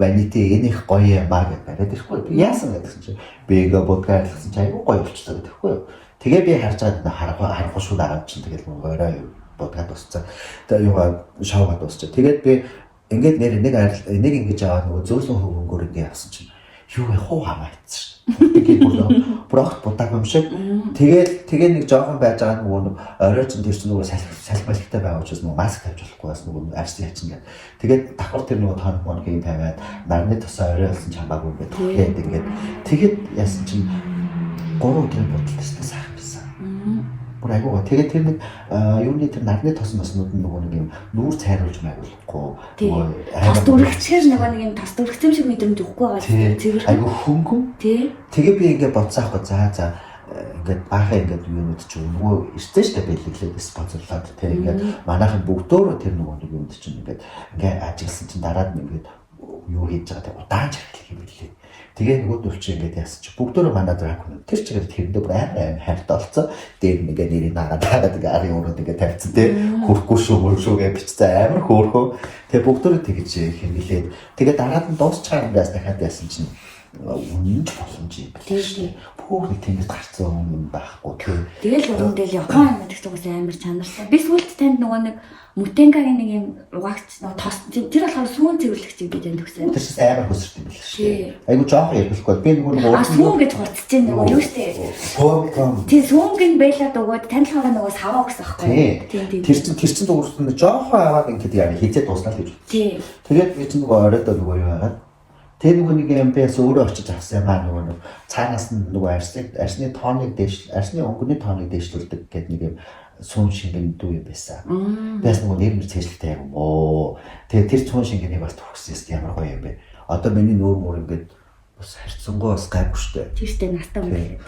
Vanity энэ их гоё юм аа гэдээ бариад ирэхгүй. Би яасан гэдгсэн чинь би ингээ будгаа арилгасан чинь айгүй гоё болчихлоо гэдэг байхгүй юу. Тэгээ би харж байгаа харахгүй шүү дараад чинь тэгэл нөгөө орой будгаа дуусцаа. Тэгээ юугаа шоугаа дуусчаа. Тэгээд би ингээд нэр нэг нэг ингэж аваад нөгөө зөөлөн хөвөнгөөр ингээ явсан чинь юу вэ хуу хамаа хийсэн шүү. Тэгээд бүр огт будааг юм шиг. Тэгээд тэгээ нэг жоохон байж байгаа нөгөө нэг орой чинь тэр чинь нөгөө салхи малхитай байгаа учраас нөгөө маск тавьж болохгүй бас нөгөө арьсан ячин гэдэг. Тэгээд давхар тэр нөгөө тоник моникийг тавиад нарны тосоо орой болсон чамаагүй ингээд түлхээд ингээд тэгээд яасан чинь 3 өдрийн бодолт тест сайхан байсан. Бүр айгуугаа. Тэгээд тэр нэг юуны тэр нарны тос моснууд нь нөгөө нэг юм нүүр цайруулж майгуулахгүй нөгөө тос дүрхчихээр нөгөө нэг юм тос дүрхсэн шиг мэдрэмж өгөхгүй байгаа цэвэр. Айгуу хөнгөн. Тэгээ би ингээд бодсон аахгүй за ингээд баахан ингээд юунууд чи нөгөө ирсэн штэ бэлэглээд спонсорлоод тэг ингээд манайхан бүгдөөрөө тэр нөгөө нэг юмд чинь ингээд ингээд ажигласан чинь дараад нь ингээд юу хийж байгаа тэг удаан чархлах юм билээ. Тэгээ нөгөөдөл чи ингээд яасан чи бүгдөөрөө манай дракон тэр чигээр тэрэндээ бүр амар амар хайртай болцсон. Дээр нэг ингээд нэрийг нагаад таагаад ингээд арын өрөөнд ингээд тавьчихсан тий. Хөрөхгүй шүү мөр шүү гэж бичсэн амар хөөрхөө. Тэгээ бүгдөөрөө тэгж хэмнэлээд тэгээ дараад нь дуусчаар ингээс дахиад яасан чинь үнэн ч боломж юм байна шүү дээ. Бүх нэг тэнгэрт гарцсан юм байхгүй тий. Тэгэл өрөөндөө Япон амьд гэдэг угсаа амар чанарсан. Би сүүлд танд нөгөө нэг Мутенгагийн нэг юм угаагч нөгөө тос тэр болохоор сүүн цэвэрлэгч би танд өгсөн. Тэр чинь амар хөсөрт юм байна шүү дээ. Айгу жоохон ярилцахгүй. Би нөгөө нэг сүүн гэж хуцаж чинь нөгөө юу шүү дээ. Сүүн. Тий сүүнгийн байлаад өгөөд танд болохоор нөгөө саваа өгсөн байхгүй. Тийм тийм. Тэр чинь дуурсан жоохон аваад ингээд яа хизээ дуснаа л гэж. Тий. Тэгээд би чинь нөгөө оройдоо нөгөө юу хагаад тэр нөгөө нэг юм бээс өөрөө очиж авсан юм аа нөгөө нэг цаанаас нь нөгөө арсны тооныг дээш арсны өнгөний тооныг дээшлүүлдэг гэдэг нэг юм сүүн шингэн дүү юм байсан. Бээс нөгөө нэр мөр цээжлэлтэй яг юм оо. Тэгээ тэр цуун шингэнийг бас түрхсэн юм ямар гоё юм бэ. Одоо миний нүүр мөр ингээд бас харьцангуй бас гайгүй штэ. Тэр штэ настай юм байна.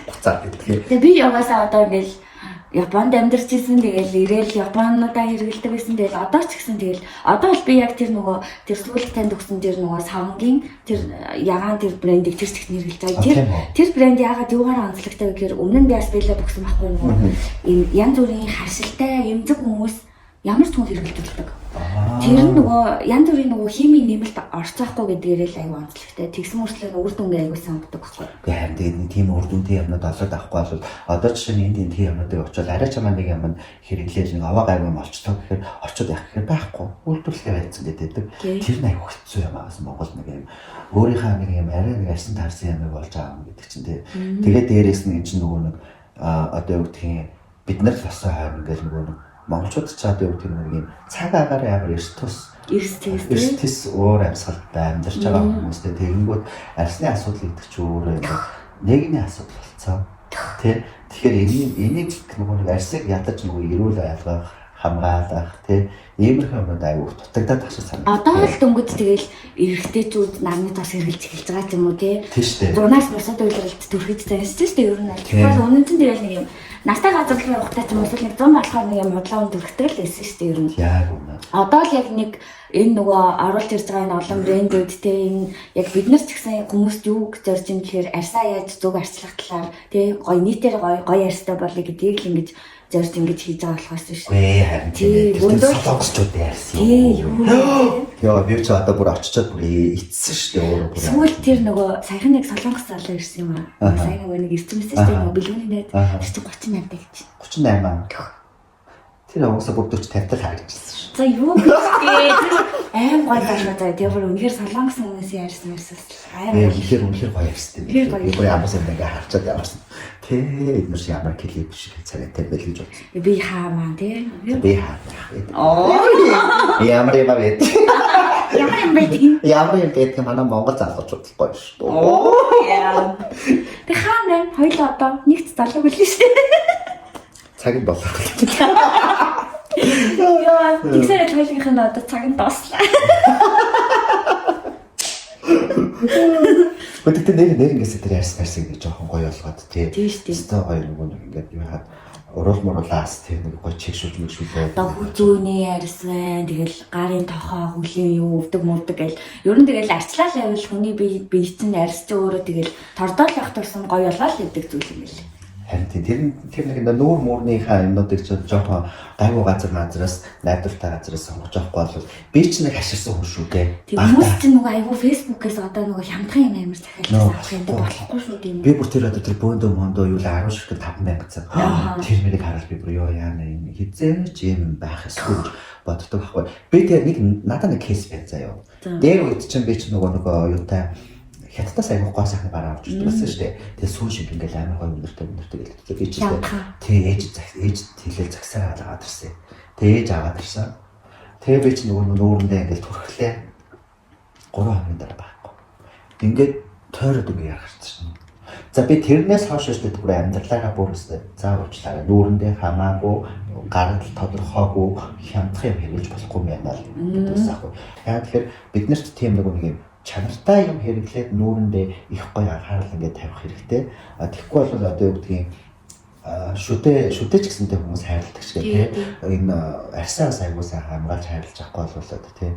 Буцаад идэх. Тэгээ би яваасаа одоо ингээд Японд амьдарч исэн тэгэл ирээл Японуудаа хэрэгэлдэг байсан тэгэл одоо ч гэсэн тэгэл одоо л би яг тэр нөгөө тэр сүүлд танд өгсөн тэр нөгөө савнгийн тэр ягаан тэр брендийг тэр чигт хэрэглэж байгаа. Тэр брэнд яагаад юугаар онцлогтой вэ гэхээр өмнө нь би бас бэлээд өгсөн байхгүй нөгөө ийм янз бүрийн харшилтай эмзэг хүмүүс ямар ч хүн хэрэглэж болдог. Тэр нь нөгөө янз бүрийн нөгөө химийн нэмэлт орцоохгүй гэдгээрээ л аюу онцлогтой. Тэгсэн мөртлөө үр дүнгээ аюу сонгодог байхгүй. Гэхдээ харин тэгээд нэг тийм үр дүнтэй юмнууд олоод авахгүй бол одоо жишээ нь энд энэ тийм юмнуудыг очиод арай чамаа нэг юм хэрэглээл нэг овоо гайгүй юм олчлоо гэхээр очиод явах гэхээр байхгүй. Үйлдвэрлэгээ байцсан гэдэг. Тэр нь аюу хэцүү юм аа. Монгол нэг юм өөрийнхөө нэг юм арай нэг арьсан таарсан юм болж байгаа юм гэдэг чинь тий. Тэгээд дээрээс нь эн чинь нөгөө нэг одоо юу гэдгийг бид нар л болсон хойно ингээл нөгөө нэг монголчууд ч одоо юу гэдэг нэг юм цаг агаар амар эрс тус өөр амьсгалтай амьдарч байгаа хүмүүстэй тэгэнгүүт арьсны асуудал гэдэг чинь өөрөө юм нийгмийн асуудал болцсон. Тэ тэгэхээр энийг нөгөө нэг арьсыг ядаж нөгөө эрүүл айлгах, хамгаалах тэ иймэрхүү юмнууд аягүй дутагдаад тах шиг санагдав. Одоо л дөнгөж тэгэл эрэгтэйчүүд нарны тос хэрэглэж эхэлж байгаа ч юм уу тий. Тийм шүү дээ. Зунаас бусад үйлрэлт төрөхөд заншиж шүү дээ ер нь. Тэгэхээр өмнө нь тэгэл нэг юм Нартай газар руу явахдаа ч юм уу эсвэл нэг зам болохоор нэг юм худлаа үн төрхтэй л байсан шүү дээ ер нь. Яг үнэ. Одоо л яг нэг энэ нөгөө оруулж ирж байгаа энэ олон брэндүүд те энэ яг бид нар ч гэсэн хүмүүст юу гэж зорж юм гэхээр арьсаа яаж зөв арчлах талаар те гоё нийтээр гоё гоё арьстай болъё гэдгийг л ингэж зорж ингэж хийж байгаа болохоос биш. Гүй харин тийм ээ. Тэр солонгосчууд ярьсан юм. Йоо би ч одоо бүр очичоод бүр ицсэн шүү дээ өөрөө бүр. Сүүл тэр нөгөө саяхан нэг солонгос залуу ирсэн юм аа. Сая нөгөө нэг ирсэн мэсэн шүү дээ нөгөө бэлгүүний найз. Тэр чинь 38 таа гэж. 38 аа. Тэр угаасаа бүр 40 50 тал харагдчихсан шүү. За юу гэж тэр аим гоё залуу заа. Тэр бүр үнэхээр солонгос хүмүүс ярьсан ярьсан. Аим үнэхээр үнэхээр гоё ярьсан. Би бүр ямар сайн ингээ харчаад ямарсан. Тэ эднэр чи ямар клип шиг царайтай байл гэж бодсон. Би хаамаа тий. Би хаа. Оо. Ямар юм бэ? Ямар юм бэ тийм? Ямар юм бэ гэх манай Монгол залуучууд л гоё шүү. Оо. Тэг хаана хоёул одоо нэгт залууг л шүү. Цаг нь болох. Яа, тэгсээр л хоёулынх нь одоо цаг нь дууслаа. Гэхдээ нэр нэр ингээс тэр ярьсан ярьсан гэж жоохон гоё болгоод тий. Тийм шүү дээ. Өстой гоё нөгөө нэг ингээд юу хаад уруул муруулаас тий нэг гоё чигшүүлж мэгшүүлээ. Одоо хүзүүний ярьсан, тэгэл гарын тохоо, хөлийн юу өвдөг мөвдөг гэл. Ер нь тэгэл арчлал байвал хүний бие бие чинь арьс чи өөрөө тэгэл тордоол явах тусам гоё болоо л гэдэг зүйл юм л. Харин тийм тэр нэг нүүр муурныхаа юмнуудыг ч жоохон гайгүй газар мазраас найдвартай газараас сонгож авахгүй бол би ч нэг хаширсан хүн шүү дээ. Тийм хүмүүс чинь нөгөө айгүй фэйсбүүкээс одоо нөгөө хямдхан юм амар захиалж авах юм болохгүй шүү дээ. Би бүр тэр одоо тэр бөөндөө мондоо юу л 10 ширхэг 5000 гэсэн. Тэр мэрийг хараад би бүр ёо яана юм хизээч юм байх ёсгүй гэж боддог байхгүй. Би тэр нэг надад нэг кейс байна заяа. Дээр үед чинь би чинь нөгөө юутай хятадаас айгүй гоо сайхан гараа авч ирдэг байсан шүү дээ. Тэгээ сүүн шиг ингээл амар гоё өндөртэй өндөртэй гэлээ. Би чинь тэгээ ээж ээж хэлээл загсаа аваад ирсэн. Тэгээ ээж аваад ирсэн. Тэгээ би чинь нөгөө нүүрэндээ ингээл түрхлээ. 3 хоногийн дараа байхгүй. Ингээд тойроод ингээ яргарсан. За би тэрнээс хойш өстө бүр амьдралаараа бүр өстө за уучлаарай. Нүүрэндээ хамаагүй гарал тодорхойгүй хямдах юм хэрэгж болохгүй юм байна л гэдэгс аахгүй. Яа тэгэхээр бид нарт тийм нэг юм чанартай юм хэрэглээд нүүрэндээ их гоё анхаарал ингээд тавих хэрэгтэй. А тэгэхгүй бол одоо юу гэдгийг шүдэ шүдэ ч гэсэнтэй хүмүүс хайрладаг шиг тий. Энэ арьсаас айгуу сайн хамгаалж хайрлаж авахгүй бол одоо тий.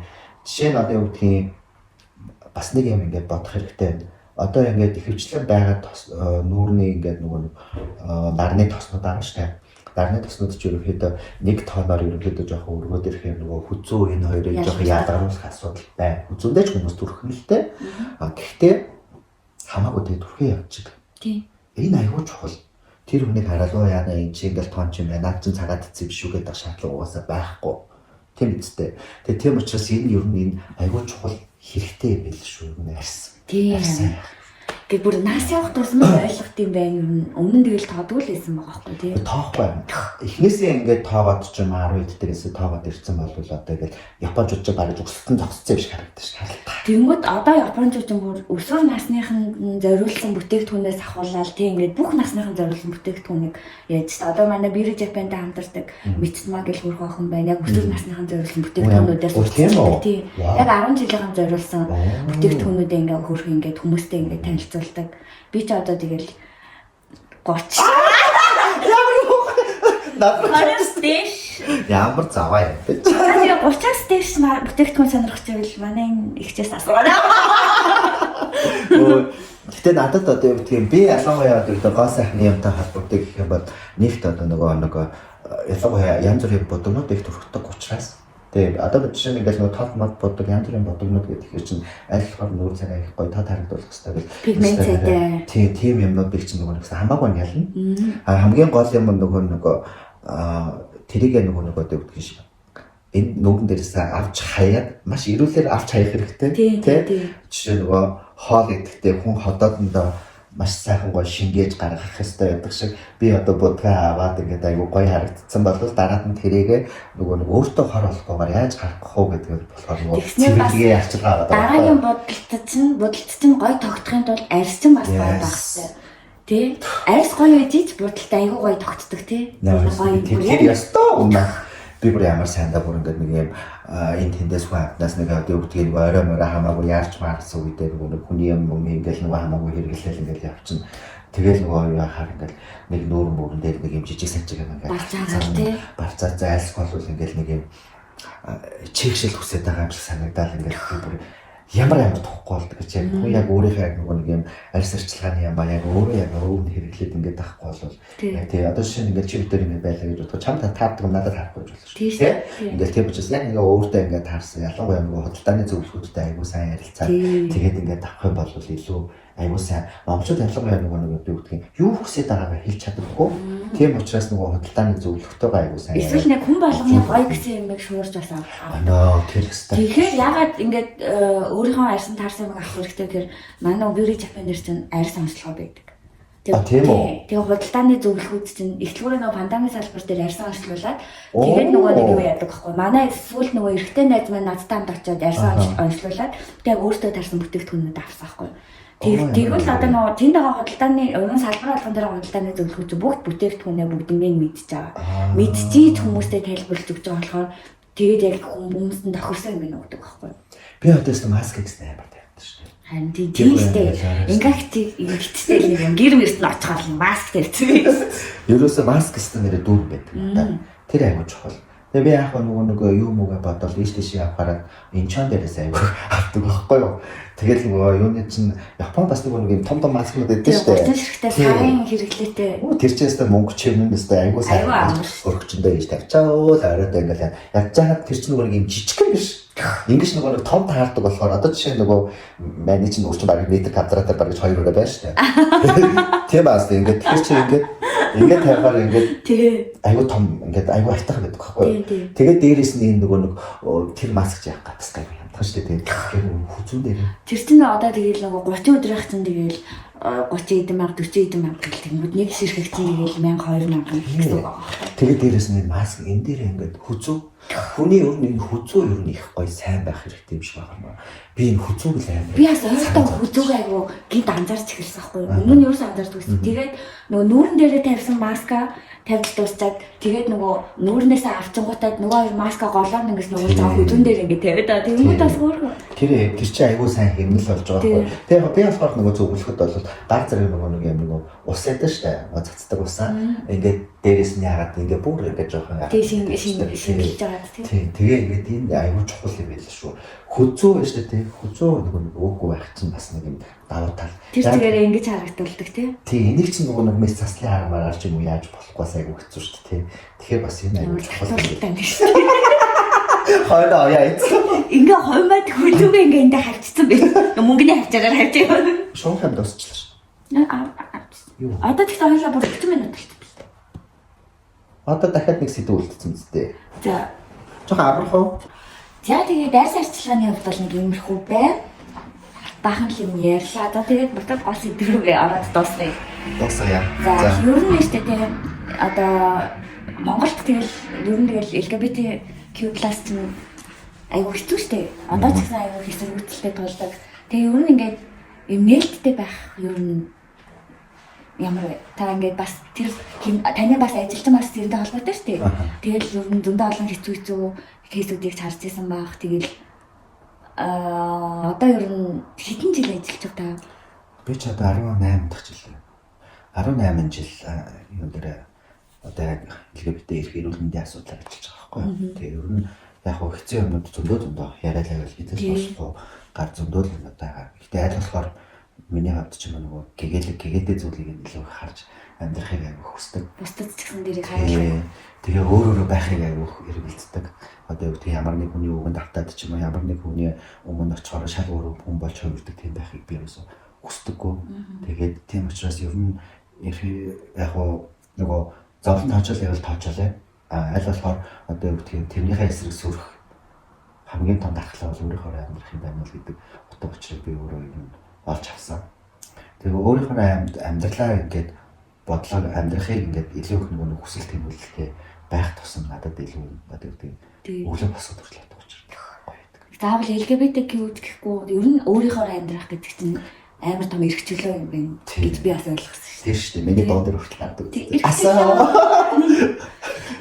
Жишээ нь одоо юу гэдгийг бас нэг юм ингээд бодох хэрэгтэй байна. Одоо ингээд ихэвчлэн байгаа нүүрний ингээд нөгөө нарны тоснууд байгаа шүү дээ. Нарны тоснууд ч ерөнхийдөө нэг тооноор ерөнхийдөө жоохон өргөөд ирэх юм нөгөө хүзүү энэ хоёрыг жоохон ялгаруулах асуудал байна. Хүзүүндээ ч хүмүүс түрхэн л дээ. А гэхдээ хамаагүй тэгээ түрхэн явчих. Тийм. Энэ аюул чухал. Тэр хүнийг хараад оо яана энэ чи ингээл тоон чи юм байна. Наад чин цагаад цэв биш үү гэдэг шаардлага угаасаа байхгүй. Тийм үстэй. Тэгээ тийм учраас энэ ер нь энэ аюул чухал хэрэгтэй юм байл шүү. Ер нь арьс. Тийм. Гэ бүр нас явах тусмаа ойлгох юм байна юм. Өмнө нь тэгэл тоодгүй л байсан байгаа байхгүй тий. Тоохгүй. Эхнээсээ ингээд тоогоод ч юм 10 эддэгээс тоогоод ирсэн бол одоо ингээд японочууд ч бараж өсөлтөн зогссон юм шиг харагдаж шээ. Тэнгүүд одоо японочууд бүр өсвөр насныхан зориулсан бүтээгдэхүүнээс ахуулаад тий ингээд бүх насныхан зориулсан бүтээгдэхүүнийг яаж ч одоо манай Бирэ Жапантай хамтардаг Мицма гэл хөрх охин байна. Яг өсвөр насныхан зориулсан бүтээгдэхүүнүүдээс тий. Яг 10 жилийн зориулсан бүтээгдэхүүнүүдээ ингээд хөрх ингээд хүмүүстэй ингээд танилцуулдаг. Би ч одоо тэгэл 30. Ямар Надад дээш. Ямар заваа юм бэ? Тэгээ 30-аас дээш бүтээгдэхүүн сонирхож байвал манай энэ ихчээс асуурай. Гэтэ надад одоо юу гэдгийг би ялангуяа одоо гоо сайхны юмтай холбоотой гэх юм бол нэгт одоо нөгөө ялангуяа янз бүрийн бодгонууд их төрхдөг учраас тийм одоо жишээ нь ингээл нөгөө тод мод бодог янз бүрийн бодгонууд гэдэг хэрэг чинь аль болохоор нүүр цагаа их гоё тод харагдуулах хэрэгтэй гэл пигменттэй тийм тийм юмнуудыг чинь нөгөө нэгсэн хамаагүй нь ялна. А хамгийн гол юм нөгөө тэрийг нөгөө одоо юу гэдгийг шиг энэ нүгэн дээрээс авч хаяад маш эрүүлэр авч хаях хэрэгтэй тий. Жишээ нөгөө хоол идэхдээ хүн ходоодондоо маш сайхан гоё шингээж гаргах хэрэгтэй байдаг шиг би одоо будгаа аваад ингээд айгу гоё харагдсан бол дараад нь тэрийгэ нөгөө нэг өөртөө хор болохгүйгээр яаж гаргах уу гэдэг нь болохоор нөгөө цэвэрлэгээ арчилгаа аваад дараагийн будалт чинь гоё тогтохын тулд арьс чинь бас гоё байх хэрэгтэй. Тий. Арьс гоё байж ч будалт айгу гоё тогтдог тий. Гоё. Тэр ёстой үнэ. Би бүр ямар сайндаа бүр ингээд нэг юм энэ тэндээс хүн амтнаас нэг одоо юу гэдгийг нөгөө орой морой хамаагүй яарч маарсан үедээ нөгөө нэг хүний юм юм ингээл нөгөө хамаагүй хэрэглээл ингээл явчихна. Тэгэл нөгөө юу яхаар ингээл нэг нүүр мөрөн дээр нэг юм жижиг сажиг юм ингээд Барцаагаар тий. Барцаа зайлсгүй бол ингээл нэг юм чигшил хүсээд байгаа юм шиг санагдал ингээл би бүр ямар амар тухгүй болдог гэж яг хүн яг өөрийнхөө яг нөгөө нэг юм арьс арчилгааны юм ба яг өөрөө яг өвөнд хэрэглээд ингээд авахгүй бол яг тий одоо жишээ нь ингээд чи битэр ингээд байлаа гэж бодох чам таардаг юм надад таарахгүй гэж болно шүү дээ ингээд тийм учраас яг ингээд өөртөө ингээд таарсан ялангуяа нөгөө худалдааны зөвлөгөөдтэй айгуу сайн ярилцаад тэгээд ингээд авах юм бол илүү айгуу сайн монголчууд ялангуяа нөгөө нэг би үгдгийг юу хүсээд байгаагаа хэлж чаддаггүй. Тийм учраас нөгөө худалдааны зөвлөгөөтэйгээ айгуу сайн. Эсвэл нэг хүн болгоны гоё гэсэн юмыг шуурж бас авах. Анаа тэр хэвээр. Тэгэхээр ягаад ингээд өөрийнхөө арьсан таарсан юмыг авах хэрэгтэй гэхээр манай Beauty Japan дээр чинь арьс онцлогоо байдаг. Тийм үү? Тэгээ худалдааны зөвлөгөөд чинь эхлүүрээ нөгөө пандемийн салбар дээр арьсан онцлуулад тэгээд нөгөө нэг юу яадаг байхгүй. Манай сүүлд нөгөө эрэгтэй найз маань надтай хамт очиод арьсан онцлуулад тэгээд өөртөө таарсан бүтээгдэхүүнүүд авсан байхгүй. Тэгвэл одоо нөгөө тэнд байгаа худалдааны өрн салбар болгон дээр худалдааны зөвлөгөө чинь бүгд бүтээгдэхүүнээ бүгднийг мэдж байгаа. Мэдчихийд хүмүүстэй тайлбарлаж өгч байгаа болохоор тэгээд яг хүмүүст нь тохирсон юм өгдөг байхгүй. Би одоо ч маск гэсэн амар тавьдаг шүү дээ. Харин тийм шүү дээ. Ингэх ингэхдээ нэг юм гэр мөрт нь очихоор маск тавьчихсан юм. Ерөөсөө маск гэсэн нэрээ дүүр байдаг надад. Тэр айгуу чухал. Тэгээ би яг нөгөө нэг юу муугаа бодвол ийш тийш явахаараа Инчон дээрээс айгуу авдаг байхгүй юу. Тэгэл нөгөө юуны чинь Японд бас нөгөө нэг юм том том маскнууд өгдөө шүү дээ. 30 ширхтээ сарын хэрэглээтэй. Тэр чинь өстой мөнгө чимэн өстой айгуу сайн өргөчөндөө ийш тавьчаа л оройтой ингээл ядж байгаа тэр чинь нөгөө нэг юм жижигхэн биш. Ингиж нөгөө нэг том таардаг болохоор одоо жишээ нөгөө маний чинь өрчин бараг метр квадратаар бараг 2 өрөө байна шүү дээ. Тийм бас ингээд тэр чинь ингээд ингээд тавихаар ингээд айгуу том ингээд айгуу айтайхан байдаг байхгүй юу. Тэгээд дээрээс нь энэ нөгөө нэг тэр маск яах гатсгай хямдхан шүү дээ. Тэгэхээр хүзүүн дээр. Тэр чинь одоо тэгэл нөгөө 30 өдрийнх чинь тэгэл 30 хэдэн мянга 40 хэдэн мянга гэл тэнгүүд нэг ширхэг чинь тэгэл 1000 2000 гэсэн үг байна. Тэгээд дээрээс нь энэ маск энэ дээр ингээд хүзүү хүний ер нь энэ хүзүү ер нь их гоё сайн байх хэрэгтэй юм шиг байна юм. Би энэ хүзүүг л амар. Би бас ойртоо хүзүүг айгу гинт анзаарч эхэлсэн байхгүй юу. Өмнө нь ерөөсөө анзаардаг байсан. Тэгээд нөгөө нүүрэн дээрээ тавьсан маска тавьж дуусчаад тэгээд нөгөө нүүрнээсээ авчингуудаад нөгөө хоёр маска голоор нэгээс нөгөө жаа хүзүүн дээр ингээд тавиад байгаа. Тэнгүүд бас хөөрхөн. Тэр чинь айгу сайн хэмнэл болж байгаа байхгүй юу. Тэгээд би болохоор нөгөө зөвлөхөд бол гар зэрэг нөгөө нэг юм нөгөө ус ядсан шүү дээ. Цацдаг усаа ингээд дээрээс нь яагаад ингээд бүр ингээд жоохон шингэлж байгаа тийм. Тэгээ ингээд энэ айгу чухал юм байл шүү. Хүзүү байна шүү дээ. Хүзүү нөгөө нэг өөгүй байх чинь бас нэг юм давуу тал. Тэр чигээрээ ингэж харагдуулдаг тий. Тий, энийг чинь нөгөө нэг мэс заслын армаар ч юм уу яаж болохгүй бас айгу хэцүү шүү дээ тий. Тэгэхээр бас энэ айгу чухал юм шүү дээ. Хойно яа эцэг. Ингээ хоймод хүзүүгээ ингээ эндээ хавчсан байх. Мөнгөний хавчаагаар хавчаа. Шуухам дуусчлаа шүү. Одоо тэгтээ хоёлаа бүр 40 минут болчихсон. Одоо дахиад нэг сэдв үлдсэн биз дээ. За. Жохон амарх уу? За тэгээд арьс арчилгааны хувьд бол нэг иймэрхүү байна. Баахан л юм ярьлаа. За тэгээд буцаад гол сэдв рүүгээ ороод дуусгая. Дуусгая. За ер нь штэ тийм одоо Монголд тэгэл ер нь тэгэл LGBTQ+ чинь айгүй хэцүү штэ. Одоо ч гэсэн айгүй хэсэгүүдэлтэй тулдаг. Тэгээ ер нь ингээд юм нээлттэй байх ер нь ямар вэ? Та ингээд бас тэр таны бас ажилтан бас тэрнтэй холбоотой шүү дээ. Тэгэл ер нь зөндөө олон хэцүү кейсүүдийг харж исэн байх. Тэгэл одоо ер нь хэдэн жил ажиллаж байгаа та? Би ч одоо 18 дахь жил. 18 жил юм дээр одоо яг LGBT эрх эрүүл мэндийн асуудлаар ажиллаж байгаа байхгүй юу. Тэгээ ер нь яг хөө хэцүү юмнууд зөндөө яриалаа гэж хэзээ болохгүй гар зөндөө л юмнууд байгаа. Гэтэ аль болохоор миний хувьд ч юм уу нөгөө гэгээдэг зүйлийг илүү их харж амьдрахыг айгүй хүсдэг. Бусдад ч гэсэн дэрийг харуулах. Тэгээ өөр өөрөө байхыг айгүй эргэлздэг. Одоо юу гэдэг ямар нэг хүний үгэнд автаад ч юм уу ямар нэг хүний өмнө очихоор шал өөр хүн болж хувирдаг тийм байхыг би ерөөсөө хүсдэггүй. Тэгээд тийм учраас ер нь яг уу нөгөө зовлон тоочол байвал тоочоолаа. А аль болохоор одоо юу гэдгийг тэрнийхээ эсрэг сүрэх хамгийн том дархлаа бол өөрийнхөө амьдрах юм байна л гэдэг утга учирыг би өөрөө ер нь олж авсан. Тэгээ өөрийнхөө амьдралаа ингээд бодлоо амьдрахыг ингээд илүү их нөгөө хүсэл тэмүүлэлтэй байх тусам надад илүү одоо юу гэдэг өглөө босгод хүртэл утга учиртай гоё байдаг. Заавал LGBTQ гэхгүй ер нь өөрийнхөө амьдрах гэдэг чинь амар том эрх чөлөө юм байна гэж би бас ойлгосон шүү. Тийм шүү дээ. Миний дуун дээр хүртэл хардаг. Асаа.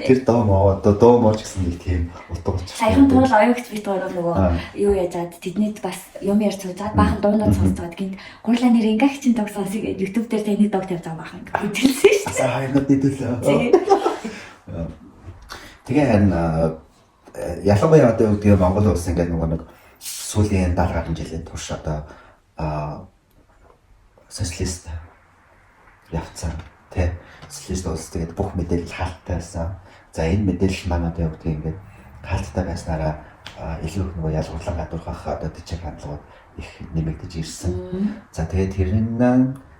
Тэр доо моо одоо доо мооч гэсэн нэг тийм утга учиртай. Саяхан туул оюугч бит гурав нөгөө юу яжаад тэднийд бас юм ярьж сууж баахан дуунууд сонсцоод гинт гурлаа нэр ингээ хчин дог сонсъё гэж YouTube дээр таны дог тавьж байгаа баахан ингээ хөдөлсөн шүү дээ. Хоёр нүдний төлөө. Тэгээ харин ялангуяа одоо юу гэдгийг Монгол улс ингээд нөгөө нэг сүүлийн 70 гаруй жилийн турш одоо социалист явцсан тий, социалист улс, тэгээд бүх мэдээлэл хаалттай байсан. За, энэ мэдээлэл маань одоо юу гэдгийг ингээд хаалттай байснараа илүү их нөгөө ялгуурлан гадуурхах одоо тэжээх хандлагууд их нэмэгдэж ирсэн. За, тэгээд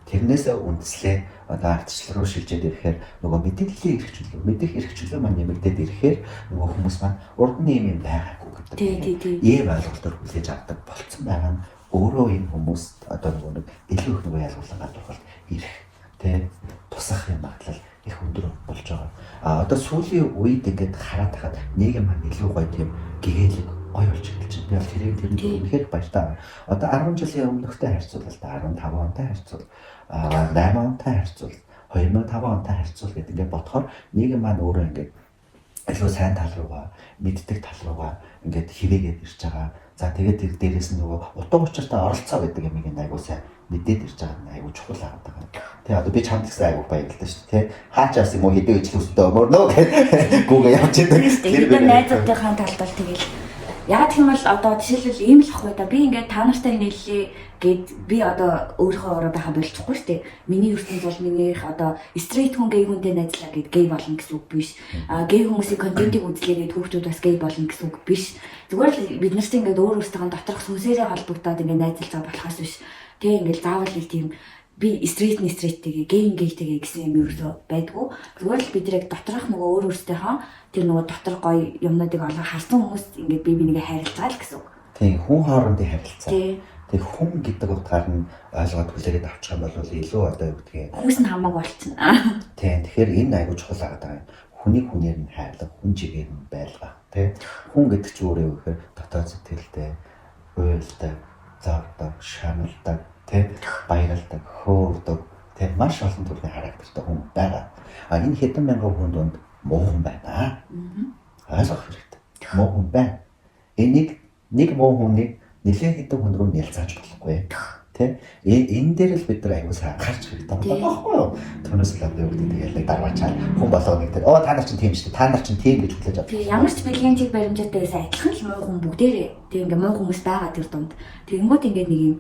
тэрнээс үндэслээ одоо ардчлал руу шилжээд ирэхээр нөгөө мэдээллийн эрх чөлөө, мэдэх эрх чөлөө маань нэмэгдээд ирэхээр нөгөө хүмүүс маань урд нь ийм юм байгаагүй гэдэг ийм ойлголтоор хүлээж авдаг болцсон байгаа нь өөрөө энэ хүмүүс одоо нөгөө нэг илүү их нөгөө ялгуурлан гадуурхалт ирэх тэ тусах юм магадлал их өндөр болж байгаа. А одоо сүүлийн үед ингээд хараад тахад нийгэм маань илүү гоё тийм гэгээлэг гоё болж эхэлж байна. Би бол тэрийг тэрэнд үнэхээр баяртай. Одоо 10 жилийн өмнөхтэй харьцуулбал, 15 онтой харьцуул, 8 онтой харьцуул, 2005 онтой харьцуул гэдэг ингээд бодохоор нийгэм маань өөрөө ингээд илүү сайн тал руугаа, мэддэг тал руугаа ингээд хивээгээд ирж байгаа. За, тэгээд тэр дээрээс нь нөгөө утга учиртай оролцоо гэдэг юмыг энэ айгуу сайн мэдээд ирж байгаа нь айгуу чухал байгаа. Тэгээ одоо би чамд гэсэн айгуу баярлалаа шүү дээ. Хаачаас юм уу хэдэн ижил өстөө өмөрнө гэх гүүгээ явж идэг. Тэр найзуудынхаа талд бол тэгэл яг гэх юм бол одоо жишээлбэл ийм л ахгүй да, би ингээд та нартай нийллээ гэд би одоо өөрийнхөө ураа байха болчихгүй шүү дээ. Миний ертөнц бол минийх, одоо straight хүн гей хүнтэй найзлаа гэд гей болно гэсэн үг биш. А гей хүмүүсийн контентыг үзлээ гэд хүүхдүүд бас гей болно гэсэн үг биш. Зүгээр л бид нар чинь ингээд өөр өөрсдийнхөө доторх сүнсээрээ холбогдоод ингээд найзалж байгаа болохоос биш. Тэгээ ингээд заавал нэг тийм би straight нь straight-тэйгээ, гей нь гейтэйгээ гэсэн юм ерөөсөө байдгүй. Зүгээр л бид яг доторх нөгөө өөр өөрсдийнхөө тэр нөгөө дотор гоё юмнуудыг олон харсан хүмүүс ингээд бие бинийгээ хайрлаж байгаа л гэсэн үг. Тийм, хүн хоорондын харилцаа. Тэг хүн гэдэг утгаар нь ойлгоод хүлээгээд авчих юм бол илүү одоо юу гэдгийг Хүмүүс нь хамаагүй болчихно. Тийм, тэгэхээр энэ айгуу чухал байгаа юм. Хүнийг хүнээр нь хайрлах, хүн чигээр нь байлгах, тий. Хүн гэдэг чинь өөрөө юу гэхээр дотоод сэтгэлтэй, уйлдаг, зовдог, шаналдаг, тий, баярлдаг, хөөрдөг, тий, маш олон төрлийн характертай хүн байгаа. А энэ хэдэн мянган хүн дунд муу хүн байна. Ойлгох хэрэгтэй. Муу хүн байна. Энийг нэг муу хүнийг нэлээд хэдэн хүн рүү нялзааж болохгүй. Тэ? Энэ дээр л бид нар аягүй сайн анхаарч хэрэгтэй байгаа байхгүй юу? Түүнээс л одоо юу гэдэг тэгэл нэг дарваачаал хүн болгоо нэг тэр оо та нар чинь тийм шүү дээ. Та нар чинь тийм гэж хүлээж авдаг. Тэгээ ямар ч бэлгийн чиг баримжаатай байсан адилхан л муу хүн бүгдээрээ. Тэг ингээ муу хүмүүс байгаа тэр дунд. Тэгэнгүүт ингээ нэг юм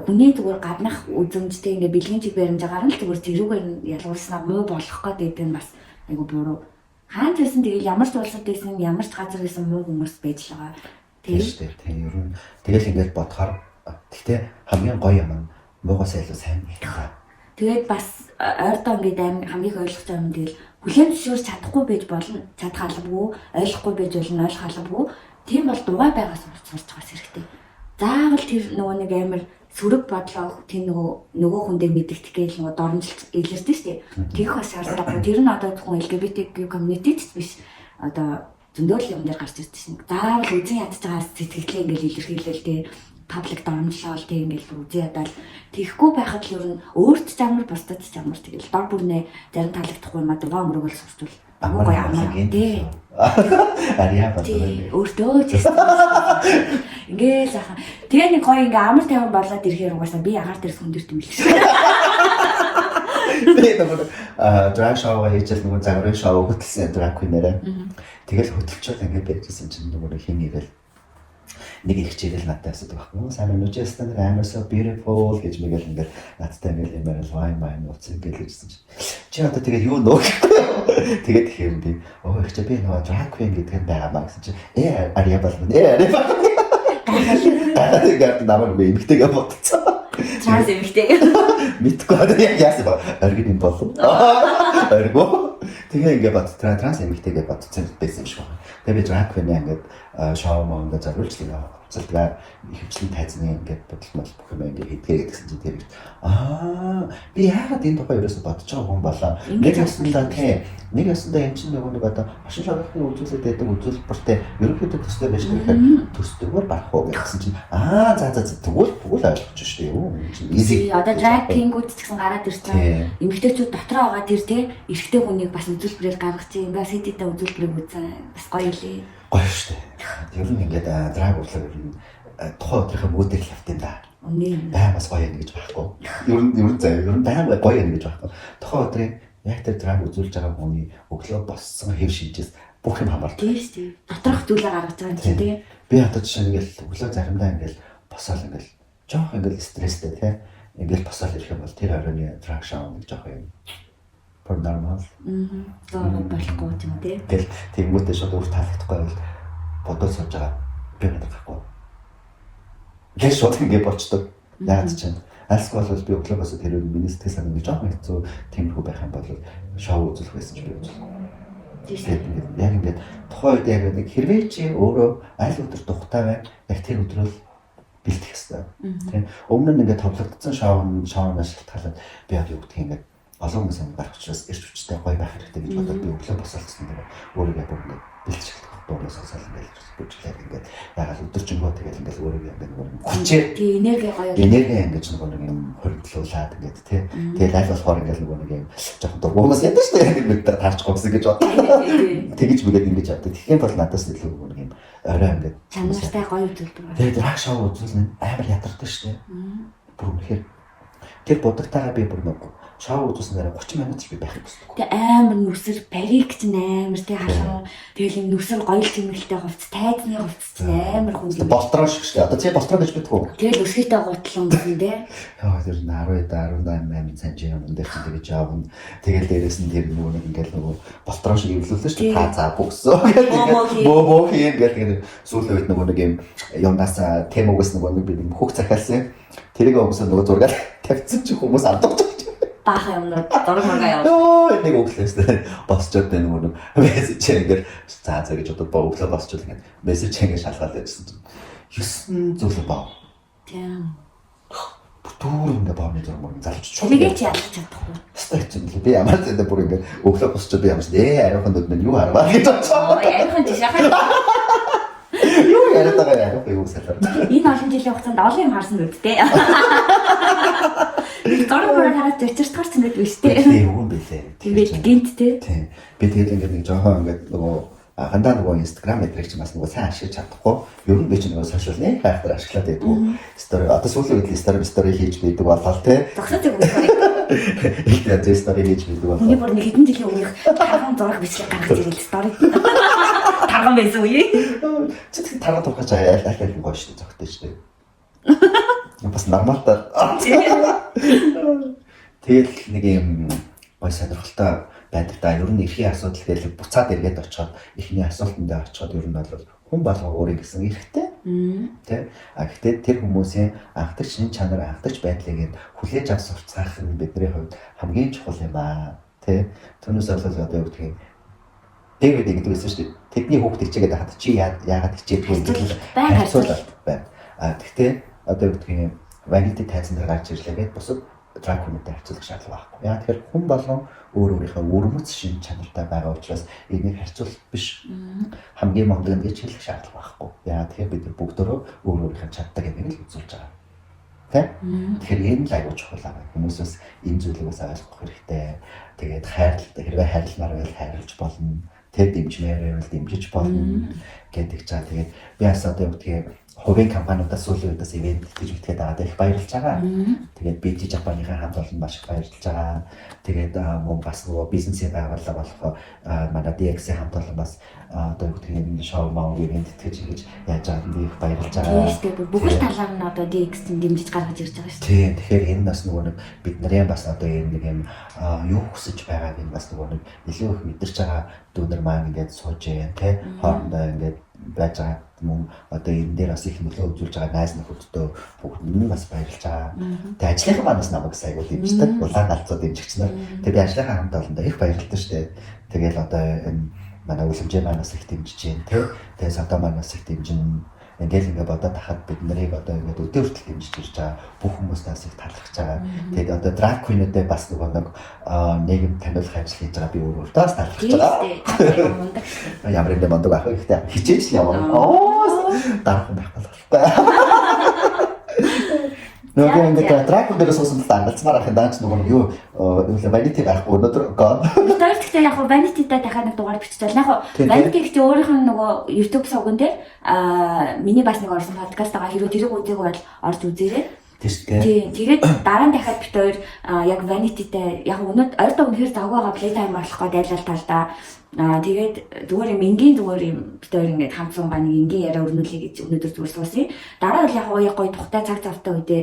хүний зүгээр гаднах үзэмжтэй ингээ бэлгийн чиг баримжаагаар нь л зүгээр тэрүүгээр нь ялгуулснаа муу болох гэдэг нь бас айгу буруу. Хаан ч байсан тэгэл ямар ч улсад байсан, ямар ч газар байсан муу хүмүүс байж л байгаа. Тийм шүү дээ. Тийм, ер нь тэгэл ингээд бодохоор гэхдээ хамгийн гоё юм нь муугаас илүү сайн их та. Тэгээд бас ойрдоо ингээд аим хамгийн их ойлгох юм тэгэл хүлээн зөвшөөрч чадахгүй байж болно. Чадах албагүй, ойлгохгүй байж болно, ойлгох албагүй. Тийм бол дугай байгаа сурч байгаас хэрэгтэй. Заавал тэр нөгөө нэг амар сөрөг бодлоо тийм нөгөө хүндээ мэдэгдэх гээл нөгөө доромжилж илэрдэг шүү дээ. Тэгэх бас шаардлагагүй. Тэр нь одоо зөвхөн LGBTQ community ч биш. Одоо зөндөө л юм дээр гарч ирдэг шин. Заавал үзэн ядаж байгаа сэтгэлээ ингээл илэрхийлэл тий public доромжлол тий ингээл үзэн ядаал тэгэхгүй байхад л ер нь өөрт ч амар, бусдад ч амар, тэгэл дор бүрнээ зарим таалагдахгүй юм а дугаа өнгөрөөгөл сурчвал Амар гоё амар тий. Арьяа болоо. Өөртөө ч гэсэн ингээл сайхан. Тэгээ нэг гоё ингээ амар тайван болоод ирэхээр угаасаа би агаар дээр сүндэрт юм л шүү. Би нөгөө drag show хийж л нөгөө загварын шоу хөтөлсөн drag queen-ээрээ. Тэгэл хөтөлчөөд ингээд байжсэн чинь нөгөө хин ирэл нэг их чирэл надад асуудаг байхгүй. Сайн байна уу? Чи нэр амар so beautiful гэж мэгэл ингээд надтай ингээд юм яриад wine wine ууцсан ингээд хэлжсэн чинь. Чи одоо тэгээд юу нөө? Тэгээд тэгэхээр би өө их чи би нөгөө drag queen гэдэг нь байгаа маа гэсэн чинь арьяа болно. Арьяа болно. Гайхал намайг би эмэгтэйгээ бодцоо. Транс эмэгтэй. Мэдгүй одоо яг яасан ба оргин юм болов. Оргоо. Тэгээ ингээд бод транс эмэгтэйгээ бодцсон байсан юм шиг байна. Тэгээ би drag queen ингээд шоу моунд зориулж л ингээ хувцалдгаа ихэвчлэн тайзны ингээд бодол мол бүх юм ингээд хийдгээ гэдгсэн чинь тэр би яагаад энэ тухай ерөөсө бодож байгаа хүн болоо. Нэг ёсондоо тий. Нэг ёсондоо юм чинь нөгөө нэг одоо оршин шоугийн үзүүлээд байдаг үзүүлбэртэй ерөнхийдөө төстэй байж гэхээр төстэйгээр барах уу гэсэн чинь за за тэгвэл тэгвэл ойлгож шүү дээ юу. Easy. Одоо drag king-үүд ч гэсэн гараад ирсэн. Эмэгтэйчүүд дотроо байгаа тэр тий эрэгтэй хүнийг бас үзүүлбэрээр гаргах чинь бас хэд хэдэн үзүүлбэрийг үзсэн. Бас гоё лээ. Гоё шүү дээ. Ер нь ингээд drag урлаг ер нь тухайн өдрийнхөө мүүдээр л явт юм да. Үнэн. Байн бас гоё юм гэж байхгүй. Ер нь заяа. Ер нь байн гоё юм гэж байхгүй. Тухайн өдрийн яг тэр drag үзүүлж байгаа хүний өглөө боссон хэв шинжээс бүх юм хамаардаг. Тийм шүү дээ. Доторх зүйлээ гаргаж байгаа юм чинь тий. Би одоо жишээ нь ингээл өглөө заримдаа ингээл босоол ингээл жоох ингээл стресстэй тий. Ингээл босоол ирэх юм бол тэр оройн drag show нэг жоох юм normal. Зураг болохгүй ч юм уу тий. Тэгэл тэгэнгүүтээ шууд өөр таалагдахгүй байвал бодоод сууж байгаа би өнөдөр гарахгүй. Гэх шууд ингэ болчдөг. Яагаад чинь альсгүй бол би өглөө босоод тэр миний сэтгэл санаа нэг жоохон хэцүү тиймэрхүү байх юм бол шоу үзүүлэх байсан ч би үзүүлэхгүй. Тийм шүү. Тэгээд яг ингээд тухайн үед яг нэг хэрвээ чи өөрөө аль өдөр тухтай байна яг тэр өдрөө бэлтгэх хэрэгтэй. Тийм. Өмнө нь ингээд товлогдсон шоунаас шалтгаалаад би яг юу гэдгийг ингээд олон хүмүүс юм гарах учраас эрч хүчтэй гоё байх хэрэгтэй гэж бодоод би өглөө босолцсон дээр өөрийгөө бүр ингээд бэлтгэж эхэлдэг. Дуунаас сонсоод ингээд бүжиглээд ингээд ягаад өдөржингөө тэгэл ингээд өөрийгөө ингээд нөгөө хүчээр тий энерги гоё энерги ингээд нөгөө нэг юм хоригдлуулад ингээд тий тэгэл аль болохоор ингээд нөгөө нэг юм жоохон дургу хүмүүс ядаж шүү дээ нэг таарч гомсон гэж бодлоо. Тэгэж мэгээд ингэж явдаг. Тэгэхин бол надаас илүү нөгөө нэг юм орой ингээд чанартай гоё үзүүлбэр байна. Тэгээд drag show үзүүлнэ амар ядардаг шүү дээ. Бүр үнэхээр тэр будагтайгаа би бүр нэг шоу үзүүлсэн дараа 30 минут ч би байхыг хүсдэг. Тэг амар нүсэр парик чинь амар тэг халуун. Тэгэл юм нүсэр гоёл тэмэглэлтэй хувц, тайзны хувц чинь амар хүн. Болтроо шиг шүү дээ. Одоо чи болтроо гэж мэдгүй. Тэгэл өсгийтэй гутлан гэсэн тэ. Яа тэр 10 18 8 цанжийн юм дээр чинь тэгэж явна. Тэгэл дээрээс нь тэр нөгөө нэг ингээл нөгөө болтроо шиг эвлүүлсэн шүү дээ. Та за бүгсөө гэдэг. Бөө бөө хийн гэдэг тэгээд сүүлийн үед нөгөө нэг юм юмнаас темогоос нөгөө нэг би нэг хүүх захиалсан. Тэрийг өмсөө нөгөө зургаал тавьсан чи хүмүүс андууж баахан юмнууд зураг мурга яваа. Йоо нэг өглөөс босчоод байна нөгөө мессеж ингээд за за гэж бодоод өглөө босчоод ингээд мессеж ингээд шалгаад байжсэн чинь 9 зүйлээ боо. Тийм. Бүтүүр ингээд боомны зураг мураг залж чул. Нэгээ чи ялах чадахгүй. Хэвээ хэцүү юм лээ. Би ямар зэндээ бүр ингээд өглөө босчоод би ямарч ариухан нүд мань юу харваа гэж бодсон. Ариухан жишээ. Юу яриад байгаа ариухан юу салаар. Энэ олон жилийн хугацаанд олон юм харсан үсттэй. Зураг мураг хараад зочирдохоор ч юм биш үү? Тийм юм бэлээ. Тэгээд гинт те. Тийм. Би тэгээд ингээд нэг жоохон ингээд нөгөө хандаа нөгөө Instagram эдрийг чинь бас нөгөө сайн ашиглаж чадахгүй. Ер нь би чинь нөгөө сошиал нэг хайхтар ашиглаад байдгүй. Story одоо сүүлийн үед story хийж байдаг болол те. Зогсоо зүг story. Тэгээд story хийж байдаг болол. Миний бүр нэг хэдэн жилийн өмнөх тарган зураг бичлэг гаргаж ирэл story. Тарган байсан үе. Чи тэг тарган турхаж аль аль аль гоё шүү дээ зөгтэй шүү дээ. Бас нормал та. Тэгэл нэг юм гой сонирхолтой байдаг да. Ер нь эрхийн асуудал гэж буцаад эргээд очиход эхний асуултандаа очиход ер нь бол хүн болго өөрийн гэсэн эрхтэй. Тэ? А гэхдээ тэр хүмүүсийн анхдагч шинж чанар, анхдагч байдлыг хүлээж авч сурцгаах нь бидний хувьд хамгийн чухал юм аа. Тэ? Түүнээс бол одоо юу гэдгийг Дэвид гэдэг байсан шүү дээ. Тэдний хүүхд хичээгээд байхад чи яагаад хичээдгүй гэдэг харьцуулалт байна. А гэхдээ одоо юу гэдгийг vanity тайзан дээр гарч ирлээ гэдээ бусад drag queen-тэй харьцуулах шаардлага байхгүй. Яагаад тэгэхээр хүн болгон өөр өөрийнхөө өвөрмөц шинж чанартай байгаа учраас энийг харьцуулах биш. Хамгийн мундаг нь гэж хэлэх шаардлага байхгүй. Яагаад тэгэхээр бид нар бүгдөө өөр өөрийнхөө чаддаг юмыг л үзүүлж байгаа. Тэ? Тэгэхээр энэ л аягүй чухал аа. Хүмүүс бас энэ зүйлийг бас ойлгох хэрэгтэй. Тэгээд хайрлалт хэрвээ хайрламаар байвал хайрлаж болно. Тэр дэмжмээр байвал дэмжиж болно гэдэг чаа. Тэгээд би бас одоо юу гэдгийг хувийн компаниудаас сүүлийн үедээс ивент гэж битгээд байгаа их баярлж байгаа. Тэгээд BG Japan-ийн хамт олон маш их баярлж байгаа. Тэгээд мөн бас нөгөө бизнесийн байгууллага болох манай DX-ийн хамт олон бас одоо юу гэдгийг энэ шоу мау ивент итгэж ингэж яаж байгааг нь их баярлж байгаа. Тийм шүү дээ. Бүхэл талаар нь одоо DX-ийн дэмжиж гаргаж ирж байгаа шүү дээ. Тийм. Тэгэхээр энэ бас нөгөө нэг бид нарын бас одоо энэ нэг юм юу хүсэж байгааг энэ бас нөгөө нэг илүү их мэдэрч байгаа дүүнер маань ингээд сууж яа тий хоорондоо ингээд байж байгаа мөн одоо энэ дээр бас их нөлөө үзүүлж байгаа найз нөхөддөө бүгд нь бас баярлж байгаа. Тэгээ ажлынхаа манаас намайг айгуу дэмждэг. Улаан галзуу дэмжигч нар. Тэгээ би ажлынхаа хамт олондоо их баярлалтай шүү дээ. Тэгээл одоо энэ манай үлэмжээ маань бас их дэмжиж байна тий. Тэгээ садаа маань бас их дэмжин. Ингээл ингээ бодоод тахад бид нарыг одоо ингээд өдөр хүртэл дэмжиж ирж байгаа бүх хүмүүст их талархаж байгаа. Тэгээд одоо drag queen-үүдээ бас нөгөө нэг нийгэм таниулах ажил хийж байгаа би өөр өөртөө бас талархаж байгаа. Мундаг. Ямар юм мундаг байх вэ? Гэхдээ хичээж л яваа. Оо дарах юм байхгүй болохгүй. Нөгөө ингээд drag queen дээр суусан л ангилцмаар ах даач нөгөө юу юу л vanity байхгүй өнөөдөр gone. Тэр гэхдээ яг хуу vanity-тай дахиад нэг дугаар бичиж байна. Яг хуу vanity гэхдээ өөрийнх нь нөгөө YouTube сувган дээр миний бас нэг орсон подкаст байгаа. Хэрвээ тэрийг үзээгүй бол орж үзээрэй. Тийм шүү дээ. Тийм. Тэгээд дараа нь дахиад бид хоёр яг vanity-тай яг өнөөдөр ойртоо үнэхээр завгүй байгаа playtime болох гээд айлал талдаа тэгээд зүгээр юм энгийн зүгээр юм бид хоёр ингээд хамт сунгаа нэг энгийн яриа өрнүүлье гэж өнөөдөр зүгээр суусан. Дараа нь яг гоё тухтай цаг завтай үедээ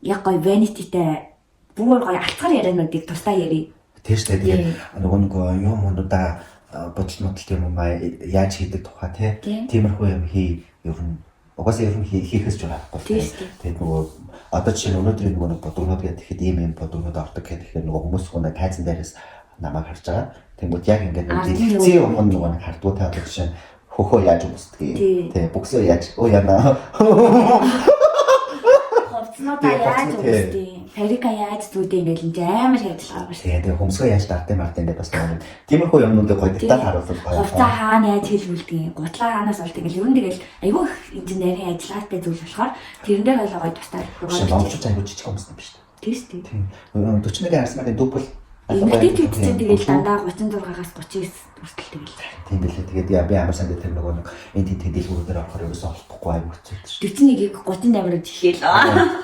яг гоё vanity-тай бүр гоё алцгаар яриануудыг тусдаа ярив. Тийм шүү дээ. Тэгээд нөгөө нэг юм юмудаа бодол модал тийм юм аа яаж хийдэг тухай тий. Тиймэрхүү юм хий ер нь угаасаа ер нь хийхээс ч байхгүй. Тэгээд нөгөө одоо жишээ нь өнөөдрийн нөгөө нэг бодогнууд гэдэг ийм юм бодогнууд ордог гэхээр нөгөө хүмүүс хүн тайзан дээрээс намайг харж байгаа. Тэнгүүд яг ингээд нөгөө дэлгэцийн өмнө нөгөө нэг хардгуу та одоо жишээ нь хөхөө яаж өмсдгийг тий бүксөө яаж оо яна Хувцснуудаа яаж өмсдгийг, парика яаж зүүдээ ингээл энэ амар ажиллагаа байна шүү. Тэгээ хөмсгөө яаж дардсан мартын ингээд бас нөгөө тиймэрхүү юмнуудыг гоё деталь харуулвал гоё. Хувцаа хаана яаж хэлбэлдэг, гутлаа хаанаас олдог ингээл ер нь тэгэл айгүй их инженерийн ажиллагаатай зүйл болохоор тэрэн дээр хоёлоо гоё тустай дугаар. Монголчууд айгүй жижиг өмсдөг юм шүү дээ. Тийм шүү дээ. Тийм. 41 арсмарын дүүбэл Эмэгтэйчүүд чинь тэгэл дандаа 36-аас 39 хүртэл тэгэл. Тийм билээ. Тэгээд би амар сайн тэр нөгөө нэг энэ тэнд дэлгүүрээр орохоор ерөөсөө олдохгүй аюу хэцүү шүү. 41-ийг 38 руу жихээл.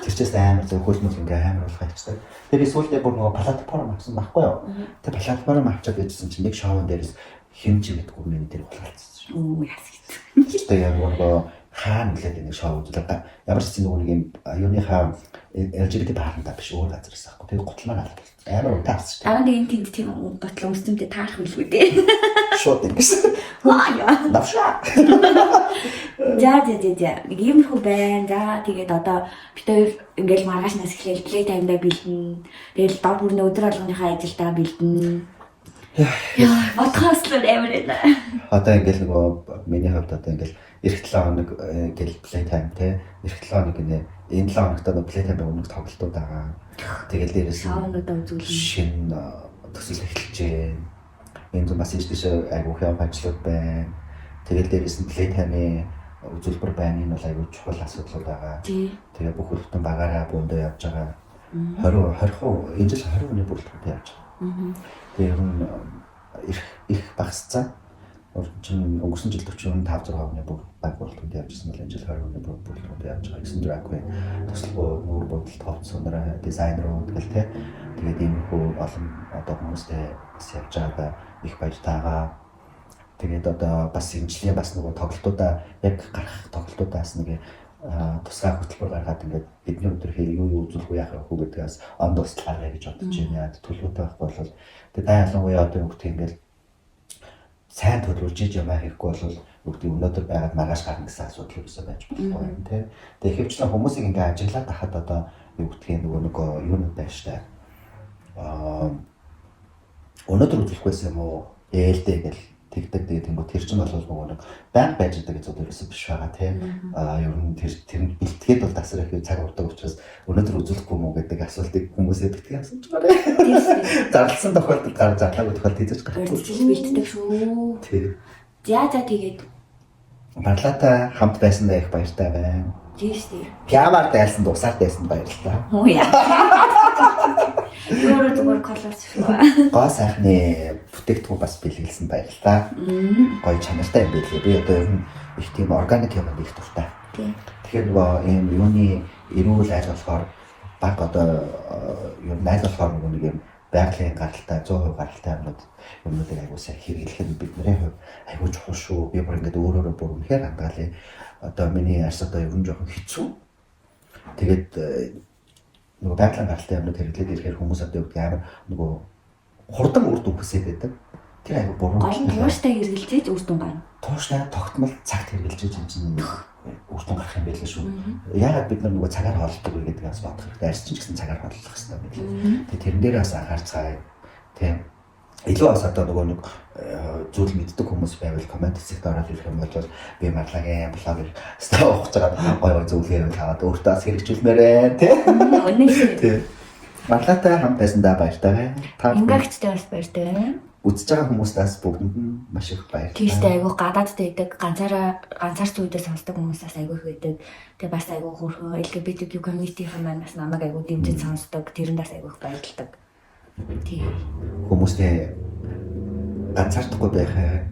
Тэр чээс амар зөв хөлмөл ингээ амар болох хайчдаг. Тэр би сүүлдээ бүр нөгөө платформ авсан байхгүй юу? Тэр платформ авчаад байжсэн чинь нэг шоун дээрээс хэн ч мэдгүй миний дээр булгаалцсан шүү. Үу яас хэцүү. Тэгээ яг нөгөө хаана үлээд нэг шоу үзүүлээ. Ямар ч зүйл нөгөө нэг юм юуныхаа LGBT баарандаа биш өөр газараас аахгүй. Тэгээ гутал маань алга болсон. Амар удаан авсан шүү дээ. Аа энэ тэнд тийм гутал өмсөмтэй таарах үлгүй дээ. Шууд ингэсэн. Аа яа. Навшаа. За за за за. Нэг иймэрхүү байна. За тэгээд одоо бид хоёр ингээл маргааш нас эхлээл play time-даа бэлдэнэ. Тэгэл дор бүрний өдөр болгоныхаа ажилдаа бэлдэнэ. Яа, бодхоос л амар байна. Одоо ингээл нөгөө миний хувьд одоо ингээл эх 7 хоног ингээл play time те. Эх 7 хоног гинэ энэ 7 хоногт одоо play time өмнөх тоглолтууд байгаа. Тэгэл дээрээс нь шинэ төсөл эхэлж байна. Энэ зам бас ийш тийш айгүйх явах ажлууд байна. Тэгэл дээрээс нь play time-ийн үзүүлбэр байна. Энэ бол айгүй чухал асуудлууд байгаа. Тэгээ бүх хөлтөн багаараа буундаа явж байгаа. 20 энэ жил 20 хүний бүрэлдэхүүнтэй явж байгаа. Тэгээ ер нь их багасцаа. Чинь өнгөрсөн жил 45 6 хүний баг бүрэлдэхүүнтэй явж ирсэн бол энэ жил 20 хүний бүрэлдэхүүнтэй явж байгаа. 9 drag queen, туслах нүүр бодолт ховцсон дизайнерууд гэл те. Тэгээд иймэрхүү олон одоо хүмүүстэй бас явж байгаадаа их баяртайгаа. Тэгээд одоо бас энэ жилийн бас нөгөө тоглолтуудаа яг гарах тоглолтуудаас нэг тусгай хөтөлбөр гаргаад ингээд бидний өдөр хэр юу үзүүлэх үү яах вэ гэдгээс он дуустал гаргая гэж бодож байна. Яа төлөвлөлттэй байхгүй бол тэгээд та ялангуяа одоо юу гэдгийг ингээд сайн төлөвлөж иж юм хийхгүй бол бүгдийг өнөөдөр байгаад маргааш гарна гэсэн асуудал юусоо байж болохгүй юм тий. Тэгээд ихэвчлэн хүмүүсийг ингээд ажиглаад тахад одоо юу гэдгийг нөгөө нэг юунууд байна штэ. Өнөөдөр үзүүлэх байсан юм уу? Ээлдээ гэл тэгдэг. Тэгээд тэнгуү тэр чинь бол нөгөө нэг байнга байж байгаа гэж зүйл ерөөсөө биш байгаа тий. Ер нь тэр нь бэлтгээд бол тасар их цаг урдаг учраас өнөөдөр үзүүлэхгүй мүү гэдэг асуултыг хүмүүсээ битгий асууж байгаарай. Зарласан тохиолдолд гар зарлаагүй тохиолдолд хийж гарахгүй. Урьдчилан бэлтдэг шүү. Тий. За за тэгээд Барлаатай хамт байсандаа их баяртай байна. Тийм шүү дээ. Пиамаар дайлсан дусаар дайсанд баярлалаа. Хөө яа. Өөрөө зүгээр колорч шүү. Гоо сайхны бүтээгдэхүүн бас бэлгэлсэн баярлалаа. Гоё чанартай юм билээ. Би одоо ер нь их тийм органик юмд их дуртай. Тийм. Тэгэхээр нөгөө ийм юуны эрүүл ажил болохоор баг одоо ер нь аль болохоор нөгөө нэг юм байгалийн гаралтай 100% гаралтай юмнуудыг аягүй сайн хэрэглэх нь бидний хувьд аягүй чухал шүү. Би бүр ингээд өөрөөрөө бүр үнэхээр хангаалаа. Одоо миний арьс одоо ер нь жоохон хэцүү. Тэгээд нөгөө байгалийн гаралтай юмнууд хэрэглээд ирэхээр хүмүүс одоо юу гэдэг амар нөгөө хурдан үр дүн хүсээд байдаг. Тэр аягүй буруу. Гол нь тууштай хэрэглэж үр дүн гарна. Тууштай тогтмол цагт хэрэглэж юм чинь үр дүн гарах юм байлээ шүү. Яагаад бид нар нөгөө цагаар хооллодог вэ гэдгийг бас бодох хэрэгтэй. Арьс чинь ч гэсэн цагаар хооллох хэрэгтэй юм билээ. Тэгээ тэрэн дээр бас анхаарцгаая. Тийм. Илүү бас одоо нөгөө нэг зүйл мэддэг хүмүүс байвал comment хэсэгт ороод ирэх юм бол би Марлагийн блогер стаа ухаж байгаа гоё гоё зөвлөгөө аваад өөртөө бас хэрэгжүүлмээр байна тий. Үнэн шүү. Тий. Марлаатай хамт байсандаа баяртай. Та Ингээгчтэй бас баяртай. үзэж байгаа хүмүүстээс бүгдэнд нь маш их баярлалаа. Тийштэй айгүй гадаадд байдаг, ганцаараа ганцаарч үедээ сонсдог хүмүүсээс айгүй их байдаг. Тэгээ бас айгүй хөөрхөн LGBTQ community-ийн маань бас намайг айгүй дэмжиж сонсдог. Тэрэнд бас айгүй их баярладаг. Тий. Хүмүүстэй ганцаардахгүй байхаа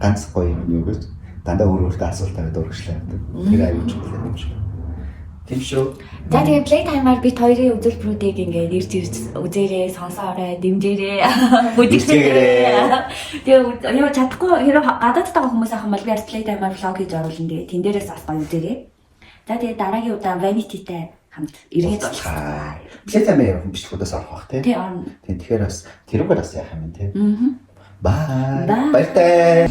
ганц гоё юм юу гэж дандаа өөр өөртөө асуулт тавиад урагшлаа явдаг. Тэр аюул чухал юм шиг. Тийм шүү. За, тэгээ Playtime-аар бит хоёрын үзүүлбэрүүдийг ингээд ирж ирж үзээрэй, сонсоорой, дэмжээрэй, бүжиглээрэй. Тэгээ юу чадахгүй хэрэг гадаадд байгаа хүмүүс ах юм бол би бас Playtime-аар vlog хийж оруулна. Тэгээ тэн дээрээс бас гоё үзээрэй. За, тэгээ дараагийн удаа Vanity-тай хамт эргээд уулзъя. Playtime явах бичлэгүүдээс орох бах тий. Тий, орно. Тийм, тэгэхээр бас тэрүүгээр бас яах юм бэ тий. Аа. Bye. Bye. Баяртай.